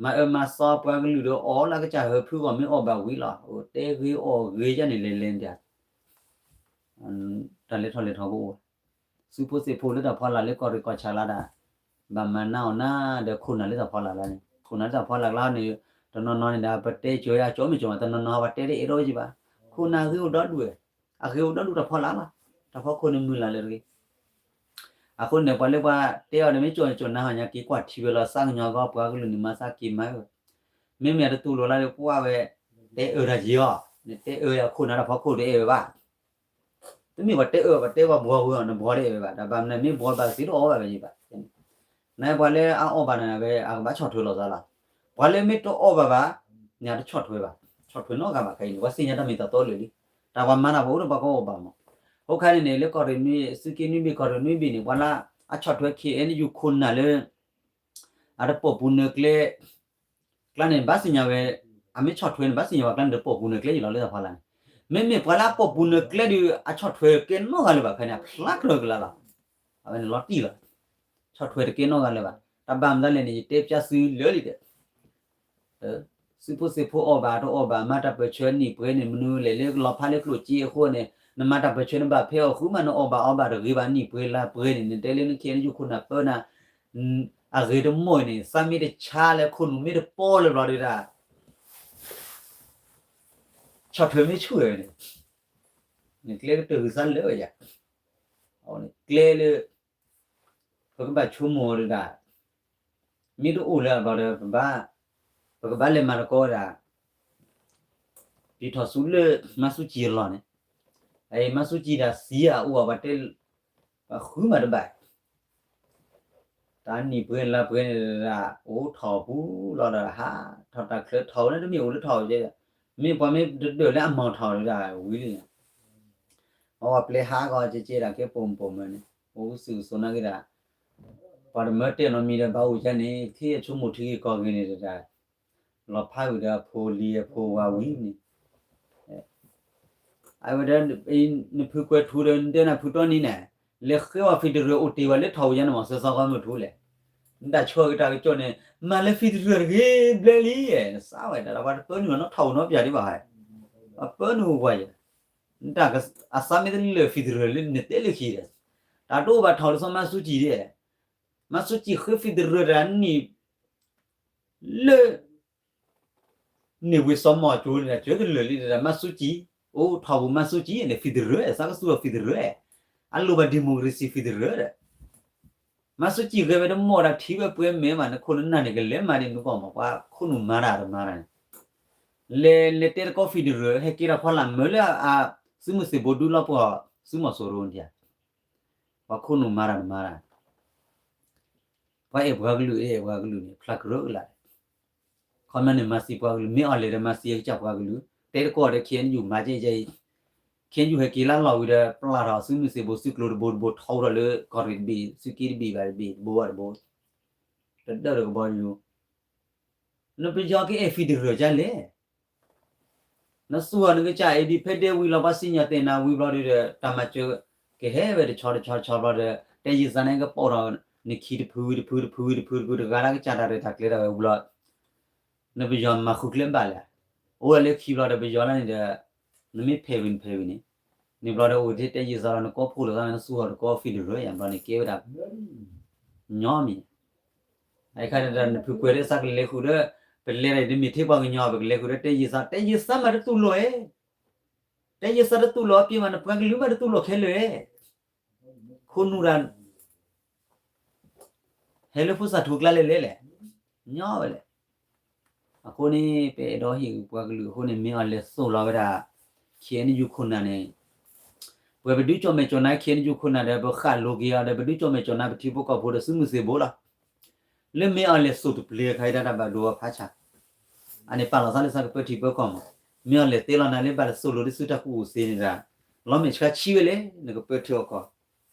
မၤအၢမၤသီပှၤကလုာ်ဒီးအီၣ်လၢအကစၢ် ဟၢဖုဂီၢ်မ့ၢ်အီၣ်ဘၣ်ဝံၤလီၤ. တဲဂ့ၤအီၣ်ဂ့ၤယဲၢ်န့ၣ် လဲၤလဲၤဒၣ် တၢ်လဲၤထီၣ်လဲၤထီကအိၣ်, သုးဖိသ့ၣ်ဖိလၢတၢ်ဖီလာ်လၢကီၢ်ရ့ၣ်ကီၢ်ဆၣ်လၢဒၣ် ဘၣ်မၤနးအီၣ်နၤဒီးခိၣ်နၢ်လၢတၢ်ဖီလာ်လၢန့ၣ် ခိၣ်နၢ်လၢတၢ်ဖီလာ်ကျါန့ၣ် တနီၤနီၤန့ၣ်ဒီး ပတဲကၠီၤယၤကၠီၤမ့ၢ်ကၠီၤမး တနီၤနီၤပှၤတဲတအဲၣ်ဒိးဝဲကဘၣ်, ခိၣ်နၢ်ဂ့ၤအိၣ်ဒီဒူၣ်ဝဲ, အဂ့ၤအိၣ်ဒီဒူၣ်တၢ်ဖီလာ်လီၤ, တၢ်ဖီခိၣ်န့ၣ်မုၢ်လၢ်လၢတဂ့ၤ. အဃိန့ၣ် ပှၤလၢပှၤတဲအီၤဒီး မ့ၢ်ကၠီၤကၠီၤနၤဟီညါက့ၤကွၢ်ထံဝဲလီၤ သးကညီၤကီၢ်ပှၤကလုာ်န့ၣ် မၤသးက့ၤမၤဝဲ, မ့မ့ၢ်တတူၢ်လိာ်လၢကွၢ်ဝဲ တဲအၢတၢ်က့ၤအီၤ, နတဲအၢယခိၣ်နၢ်တၢ်ဖီခိၣ်တအဲၣ်ဝဲဘၣ် တမ့ၢ်ပှၤတဲအၢ ပှၤတဲပှၤဘှီဝဲအီၤ နဘှီတအဲၣ်ဝဲဘၣ်, တၢ်ဘၣ်မနုၤမ့ၢ်ဘှီဘၣ်သ့တအီၣ်ဘၣ်ဝဲယဘၣ်. နပှၤလၢအအီၣ်ဘၣ်နၤဝဲ အကဘၣ်ဆီၣ်ထွဲလိာ်သးလီၤ. ပှၤလၢမ့ၢ်တအီၣ်ဘၣ်ဘၣ် န့ၣ်တဆီၣ်ထွဲဘၣ်, ဆီၣ်ထွဲနီတဂၤဘၣ်ခဲအံၤန့ၣ် ပှၤသ့ၣ်ညါတၢ်မ့ၢ်တၢ်တီလၢာ်လံ. တၢ်ပှၤမၤတၢ်ပှၤအိၣ်ဒီးပှၤကအီၣ်ဘၣ်မး. အဃိခါန့ၣ်န့ၣ် လၢကီၢ်ရ့ၣ်နွံ သုးက့နွံဘ့ၣ် ကီၢ်ရ့ၣ်နွံဘ့ၣ်န့ၣ် ပှၤလၢအဆီၣ်ထွဲ KNU ခိၣ်နၢ်လၢ အတပိာ်ပူၤနၢၤကျဲ ကျါန့ၣ် ဘၣ်သ့ၣ်ညါဝဲ, အမ့ၢ်ဆီၣ်ထွဲန့ၣ် ဘၣ်သ့ၣ်ညါဝဲကျါန့ၣ် တပိာ်ပူၤနၢၤကျဲယံၤလီၤလၢတၢ်ဖီလာ်န့ၣ်, မ့မ့ၢ်ပှၤလၢအပိာ်ပူၤနၢၤကျဲဒီး အဆီၣ်ထွဲကဲနီတဂၤလၢၤဘၣ်ခဲန့ၣ် အဖျါကြၢးကလါလီၤ. အဝဲန့ၣ်လီၤတံၢ်လီၤ. ဆီၣ်ထွဲတကဲနီတဂၤလၢၤဘၣ်. တၢ်ဘၣ်မတၤလဲၣ်န့ၣ် ယတဲပျါသုလၢာ်လံဒီး သုးဖိသ့ၣ်ဖိအီၣ်ဘၣ်တအီၣ်ဘၣ် မၤတၢ်ပၢၢ်ဆၢနံၣ်ပှဲၤန့ၣ် မနုၤလဲၣ်လၢလီၤဖးလၢကျိၣ်စ့အဃိန့ၣ် နမၤတၢ်ပၢၢ်ဆၢနဘၣ်ဖဲအီၤဃုမး နအီၣ်ဘၣ်အီဘၣ်တဂ့ၤဘၣ် နံၣ်ပှဲၤလါပှဲၤန့ၣ် နတဲလၢန KNU ခိၣ်နၢ်ပၢနၤ အဂ့ၤတမီၢ်အံၤန့ၣ် သးမ့ၢ်တဆါလၢခိၣ်နူာ်မ့ၢ်တပီလၢၤဘျီဒုးဒၣ် ဆီၣ်ထွဲမ့ၢ်ဆူၣ်ဝဲန့ၣ် နကျဲကတၢၢ်ဂုၤသးလၢာ်ဝဲယါ, အဝဲန့ၣ်ကျဲလၢ ပကဘၣ်ဆိကမိၣ်ဒုးဒၣ် မ့ၢ်တအိၣ်လၢအဘျီဒီး ပဘၣ် ပကဘၣ်လဲၤမၤသကိးဝဲဒၣ် ပံၤထီၣ်ဆူလၢ မၤဆူၣ်ကံအလီၢ်န့ၣ်, အအံၤမၤဆူၣ်ကံဒၣ်သံအအိၣ်အီၤ ပှၤတဲ ပှၤဃုမးတဘၣ် တၢ်နံၣ်ပှဲၤလါပှဲၤန့ၣ်ဒၣ် အိၣ်ထီၣ်ပူၤလီၤဒီးဟး ထီၣ်တၢ်ချၢထီၣ်ဝဲလၢတမ့ၢ်အိၣ်လၢထီၣ်ဝဲ မ့ၢ်ပှၤမ့ၢ်တဒၢးလၢအမၤထီၣ်ဒၣ်ဝံၤလံ အဝဲပျဲဟးဂီၤကဲကဲဒၣ်ကဲပိာ်မုၣ်ပိာ်မၢၤန့ၣ် အိၣ်ကစုာ်ကစိၤနာ်က့ဒၣ် ပှၤတမၢတဲာ်နီတမံၤဒီးဘၣ်အိၣ်ကန့ၣ် ထံၣ်အဆိကမိၣ်ထံဂ့ၢ်ကီၢ်ဂ့ၢ်န့ၣ်တဒၣ် လီၤဖးဝံၤဒီးအဖိလံၤအဖိဝၤဝံၤန့ၣ် အဝဲဒၣ် နဖုကွဲၤထူဒီး နတဲနၤဖုတီနံၤန့ၣ် လဲၤဃ့ဝဲ federal အိၣ်တ့ၢ်ဝဲလၢထီၣ်ဝံၤညါန့ၣ်မး စၢၤသီခီမုၢ်ထူလဲၣ် နတၢ်ဆၢက့ၤတၢ်ကစီၣ်န့ၣ် မၤလၢ federal တဂ့ၤဘျဲလံ နစးဝဲဒၣ် ပှၤတပၢနုာ်နီၣ်ထီၣ်အိၣ်နီၣ်ပၠးဒံးဘၣ် ပၢနုာ်အိၣ်ပှၤယဲ နတၢ်အသးမ့ၢ်တလၢာ် federal လၢနတဲလၢခံဒီး တၢ်တအိၣ်ဘၣ်ထီၣ်လၢစီၤမၤဆူၣ်ကံဒ် မၤဆူၣ်ကံဃ့ federal တဂၤနံၣ် လၢ န့ၢ်ဝံၤစီၤမီၢ်ကၠိန့ၣ် ကၠိတလၢာ်လံဒီး မၤဆူၣ်ကံ အိၣ်ထီၣ်ပူၤမၤဆူၣ်ကံန့ၣ် federal သးကစူၢ်အီၤ federal အလိၣ်ဘၣ် democracy federal ဒီး မၤဆူၣ်ကံဂဲၤဝဲတမီၢ်ဒၣ်ထံဝဲပှဲၤမဲာ်မး နခိၣ်နနၢ်န့ၣ် ကလဲၤမၤဒ်နကီၢ်မး ပှၤခိၣ်နူာ်မၤတၢ်တမၤတၢ်န့ၣ် လဲၤလဲၤတဲတကီၢ် federal ဟဲက့ၤတၢ်ဖီလာ်မၢလၢအသုးမုၢ်သံၣ်ဘိဒုလီၤပှီၢ် သုးမီၤစိရိၤဒံးဧါ ပှၤခိၣ်နူာ်မၤတၢ်တမၤတၢ် ပှၤအဲၣ်ပှၤကလုာ်အဲၣ်ပှၤကလုာ်န့ၣ် ဖျါကြၢးကလာ် ခီမီန့ၣ် မၤသံပှၤကလုာ် မ့ၢ်အီၤလဲၣ်ဒီး မၤသံအကစၢ်ပှၤကလုာ် တဲတကီၢ်ဒီး ခ့ၣ်အဲၣ်ယူၣ် မၤကဲအံၤ ခ့ၣ်အဲၣ်ယူၣ် ဟဲက့ၤလၢလီၢ်ဝံၤဒီး ပျၢ်ထီၣ်သုးမုၢ်သံၣ်ဘိ သုးကျိၤတဘိတဘိ ထီထီၣ်လၢကီၢ်ရ့ၣ်တဘ့ၣ် သုးက့တဘ့ၣ်ဘၣ်တဘ့ၣ် တဘိဘၣ်တဘိ တဒၢတကဘီယူၤ နပယီၤကအဲၣ် federal ဒ်လဲၣ် နသူၣ်အီၤနကစၢ် independent ဝံၤလီၤ ပှၤစံၣ်ညီၣ်တဲာ်နၤဝံၤဘျီဒီး တၢ်မၤစၢၤကဟဲဝဲတဆီတဆီတဆီဘျီဒီး တဲယံာ်သးန့ၣ်ကပိာ်ထီၣ် နခံတဖုဝံၤတဖုတဖုဝံၤတဖုတဖုတဂၤလၢကစၢ်တၢ်ရဲၣ်တၢ်ကျဲၤတၢ်ဝဲဝံၤလီၤ နပယီၤမၤဃုကျဲဘၣ်လဲၣ် အိၣ်ဝဲလၢခံဘျီဒီး ပယီၤလၢန့ၣ်ဒီး နမ့ၢ်ဖဲးဝံၤနဖဲးဝံၤန့ၣ် န့ၣ်ဘျီဒီးအိၣ်ထဲတဲယံာ်သးလီၤ နကိးဖှိၣ်လိာ်သး နသူၣ်အီၤတကိး federal ယါဘျီန့ၣ်ကဲဝဲဒၣ် ညီမံၤ အခါန့ၣ်ဒီး နဖုကွဲးဒီးသးကလဲၤဃုာ်ဒီး ပလဲၤဒီးတမ့ၢ်ထဲပှၤကညီ ပကလဲၤဃုာ်ဒီးတဲယံာ်သး တဲယံာ်သးမးတတူၢ်လိာ်ဧဲ တဲယံာ်သးတတူၢ်လိာ်အပျ့ၤမး နပှၤကလုာ်မးတတူၢ်လိာ်ခဲလၢာ်ဧဲ ခိၣ်နူာ်တၢ် ဟဲလၢဖိသၣ်ထူကျါလဲၣ်လဲၣ်လဲၣ် ညီဝဲလဲၣ် အဃိန့ၣ် ပအဲၣ်ဒိးဟ့ၣ်ဂံၢ်ပှၤကလုာ်အဃိန့ၣ် မ့ၢ်အီၤလဲၤသိၣ်လီၤဝဲဒၣ် ခ့ၣ်အဲၣ်ယူၣ်ခိၣ်နၢ်န့ၣ် ပှၤပဒုးကၠီၣ်မဲာ်ကၠီၣ်နါ ခ့ၣ်အဲၣ်ယူၣ်ခိၣ်နၢ်ဒီး ပဃၣ်လိၤက့ၤအီၤဒီး ပဒုးကၠီၣ်မဲာ်ကၠီၣ်နါ ပထံဖိကီၢ်ဖိဒီးသုးမုၢ်သံၣ်ဘိလီၤ လၢမ့ၢ်အီၤလဲၤသိၣ်တပျ့ၤအခါအံၤ တၢ်ဘၣ်ဒိအဖးဆါ အန့ၣ်ပာ်လီၤသးလၢသးကပၢထံပၢကီၢ်မး မ့ၢ်အီၤလဲၤတဲလီၤနၤလၢဘၣ်လၢသိၣ်လိဒ်ဆူတၢ်ကူၣ်ကူၣ်သ့န့ၣ်ဒီး လီၤမဲာ်ဆှးဆံးဝဲလဲၣ် နကပၢၢ်ထံအီၣ်ကီၢ်,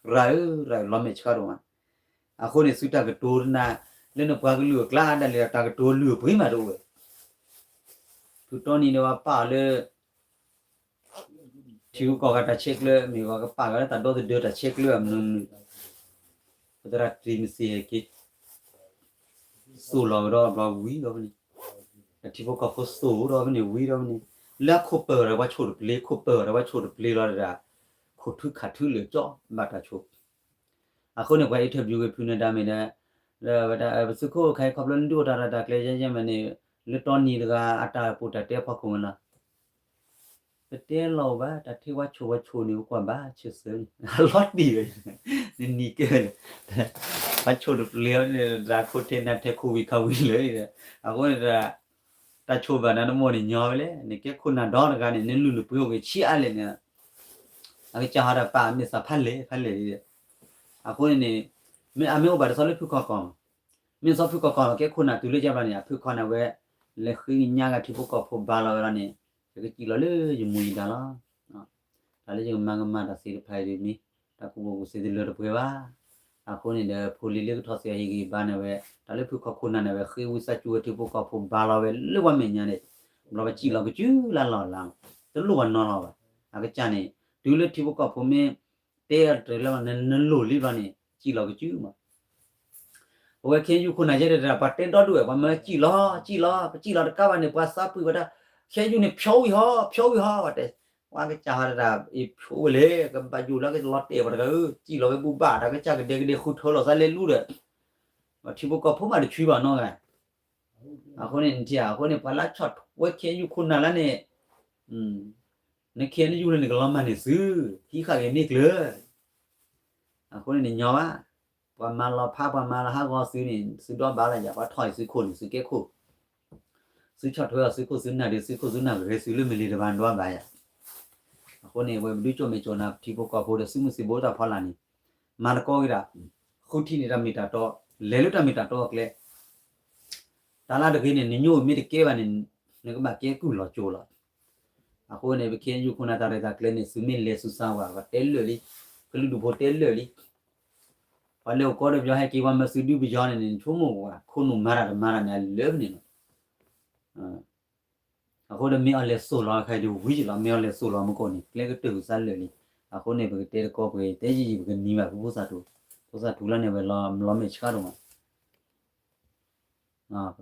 ရၤဧၢ ရၤဧၢ လီၤမဲာ်ဆှးဒိၣ်မး. အဃိန့ၣ် သုတၢ်ကတိၤတနၤ လၢနပှၤကလုာ်အကျါဒၣ်လဲာ် တၢ်ကတိၤလုၢ်အပှ့ၤမးတအိၣ်ဝဲ. ဖုတီနံၤဒီးပာ်အီၤလၢ ထံဖိကီၢ်ဖိတၢ်ဆဲးကျၢ မ့ၢ်ပှၤကပာ်ကဒီးလၢတၢ်ဒီသဒၢတၢ်ဆဲးကျၢအမနုၤမနုၤ, ပသရၣ်တံၤမသ့းက့ၤ သိၣ်လီၤကဒီးဘျီဝံၤဒီးဖဲန့ၣ်, ထံဖိကီၢ်ဖိသိၣ်ဒီးဖဲန့ၣ်ဝံၤဒီးဖဲန့ၣ်, လၢအခိၣ်ပၢၢ်ဒီးပှၤဆိၣ်တပျ့ၤ ခိၣ်ပၢၢ်ဒီးပှၤဆိၣ်တပျ့ၤလီၤတဒၣ်, ခိၣ်ထုခးထုလၢာ်ကၠီဘၣ်တၢ်ဆိၣ်. အဃိန့ၣ် ပှၤ interview ဝဲဖုနဒါမ့ၢ်ဒီး ပသုးခိၣ်ခါအံၤခီဖျိလၢဒုးအိၣ်တၢ်ရဲၣ်တၢ်ကျဲၤယဲၢ်ယဲၢ်မးန့ၣ် လၢတီနံၤတဂၤအတၢ်ပူၤတၢ်တဲဖီခိၣ်မးလီၤ. ပတဲလီၤဘၣ် တၢ်ထဲဝဲဆိၣ်ဝဲဆိၣ်န့ၣ် ပကွၢ်ဘၣ်ဆၢစၢန့ၣ် အလီၤတံၢ်ဝဲ, နနံၤကဲန့ၣ် ပှၤဆိၣ်တပျ့ၤအီၤန့ၣ် တၢ်ခိၣ်ထဲနၢ်ထဲခိၣ်ဝံၤခးဝံၤလၢ, အဃိန့ၣ် တၢ်ဆိၣ်ဘၣ်နၤတမီၢ်န့ၣ်ညီဝဲလဲၣ်, နကဲခိၣ်နၢ်ဒီတဂၤန့ၣ် နလုၢ်နပှ့ၤအိၣ်က့ၤဆံးအါလဲၣ်န့ၣ်, အကစၢ်ဟီဒီးပာ်အမ့ၢ်သးဖးလဲၢ်ဖးလဲၢ်လံ. အဃိန့ၣ်န့ၣ် မ့ၢ်အမ့ၢ်အိၣ်ဘၣ်တဆီလၢဖုခီကီၢ်, မ့ၢ်ဆီဖုခီကီၢ်ကဲခိၣ်နၢ်တုၤလၢကဘျီန့ၣ် အဖုခီနၢ်ဝဲ လဲၤဃ့ကညးဂၤထံဖိကီၢ်ဖိဘါလီၤဝဲလီၤန့ၣ် ယကစံၣ်လီၤလၢယမူယဒါလီၤ. တၢ်လၢယကမၤကမၣ်တၢ်သ့ၣ်တဖၣ်အံၤဒ်န့ၣ် တၢ်ကူၣ်ဘၣ်ကူၣ်သ့တလၢတပှဲၤဘၣ်. အဃိန့ၣ်ဒီး ဖိလံၤလၢကထီၣ်သ့ၣ်အဟံၣ်ဂံၢ်ဘါန့ၣ်ဝဲ တၢ်လၢဖုခီခိၣ်နၢ်န့ၣ်ဝဲ ဃ့ဝံသးစူၤဝဲထံဖိကီၢ်ဖိဘါလီၤဝဲလၢပှၤမဲာ်ညါန့ၣ် ဘျီပစံၣ်လီၤကစုလၢလီၢ်လၢ်, တလိၣ်ပှၤနီၤလီၤဘၣ်. အကစၢ်န့ၣ် တုၤလၢထံဖိကီၢ်ဖိမ့ၢ်တဲအတၢ်လၢနလိၣ်လံဘျီန့ၣ် စံၣ်လီၤကစုမး. ပဝဲခဲယူၢ်ခိၣ်နၢ်ယဲၢ်တဒၣ် ပှၤတဲဒီဒူၣ်ဝဲ ပှၤမၢစံၣ်လီၤ စံၣ်လီၤ ပစံၣ်လီၤတကးဘၣ်န့ၣ် ပှၤသးပှံၢ်ဝဲဒၣ် ခဲယူၢ်န့ၣ်ဖျိဝံၤဟီ ဖျိဝံၤဟီ ပှၤတဲ, ပှၤကစၢ်ဟီတဒၣ် အ့ၣ်ဖျိဝဲလဲၣ် ကဘၣ်ယိၣ်လၢကလီၤတဲာ်ပှၤတဂၤဧၢ စံၣ်လီၤဝဲဘူဘၣ် တၢ်ကစၢ်ကဒဲကဒဲဃုထၢလီၤသးလဲၤလူဒီး ပှၤထံဖိကီၢ်ဖိမးတဆှံဘၣ်နီတဂၤ. အဃိန့ၣ် နထံၣ်ဧါ အဃိန့ၣ် ပှၤလၢဆီၣ်ထွဲခဲယူၢ်ခိၣ်နၢ်လၢန့ၣ် နခဲယူၢ်လၢန့ၣ် ကလီၤမၢ်န့ၢ်သု ဟံးဃာ်က့ၤန့ၢ်ကျၢၤ. အဃိန့ၣ် နညီဘၣ်, ပှၤမၤလီၤဖး ပှၤမၤလီၤဟးဂီၤသုန့ၣ် သုဒီဘၣ်လၢယၤ ပှၤထီၣ်အံၤသုခိၣ်န့ၣ် သုကဲခိၣ်, သုဆီၣ်ထွဲအီၤသုခိၣ် သုနၢ်ဒုးသုခိၣ် သုနၢ်ဂ့ၤသုလၢမ့ၢ်လံတဘၣ်ဒီဘၣ်ယၤ. အဃိန့ၣ် အဝဲပဒုးကၠိၣ်မဲာ်ကၠိၣ်နၤထံဖိကီၢ်ဖိဒီးသုးမုၢ်သံၣ်ဘိတၢ်ဖီလာ်န့ၣ် မၤသကိးက့ၤဒၣ်, ဃုထံၣ်န့ၢ်တၢ်မ့ၢ်တၢ်တီ, လဲၤလၢတၢ်မ့ၢ်တၢ်တီအကျဲ တၢ်လၢတဂ့ၤန့ၣ် နညိၣ်မ့ၢ်တကဲဘၣ်န့ၣ် နကဘၣ်ကဲကုၢ်လီၤကၠိလီၤ. အဃိန့ၣ် ပခဲယူၢ်ခိၣ်နၢ်တၢ်ရဲၣ်တၢ်ကျဲၤန့ၣ် သုမ့ၢ်လဲၤသုသးဝဲ ပှၤတဲလၢာ်လံ, ကလုာ်ဒူၣ်ဖိတဲလၢာ်လံ. ပှၤလဲၤအိၣ်ကီၢ်ဒီးပယီၤဟဲက့ၤ ပှၤမၢသုဒုးပယီၤန့ၣ်န့ၣ် နဆိကမိၣ်ဝဲ ခိၣ်နူာ်မၤတၢ်တမၤတၢ်န့ၣ် အလၢာ်ဖဲန့ၣ်လီၤ. အဃိဒီးမ့ၢ်အီၤလဲၤစိာ်လီၤခါဒုးဝံၤလီၤ မ့ၢ်အီၤလဲၤစိာ်လီၤမူခိၣ်န့ၣ် ကျဲကတၢၢ်ကစၢ်လၢာ်လံ. အဃိန့ၣ် ပကတဲတကီၢ်ပှဲၤ တဲယံာ်ယံာ် ပကနံၤဘၣ် ပဖိသၣ်ထူ, ဖိသၣ်ထူလၢန့ၣ် ဝဲလီၤမဲာ်ဆှးဒိၣ်မး. ပက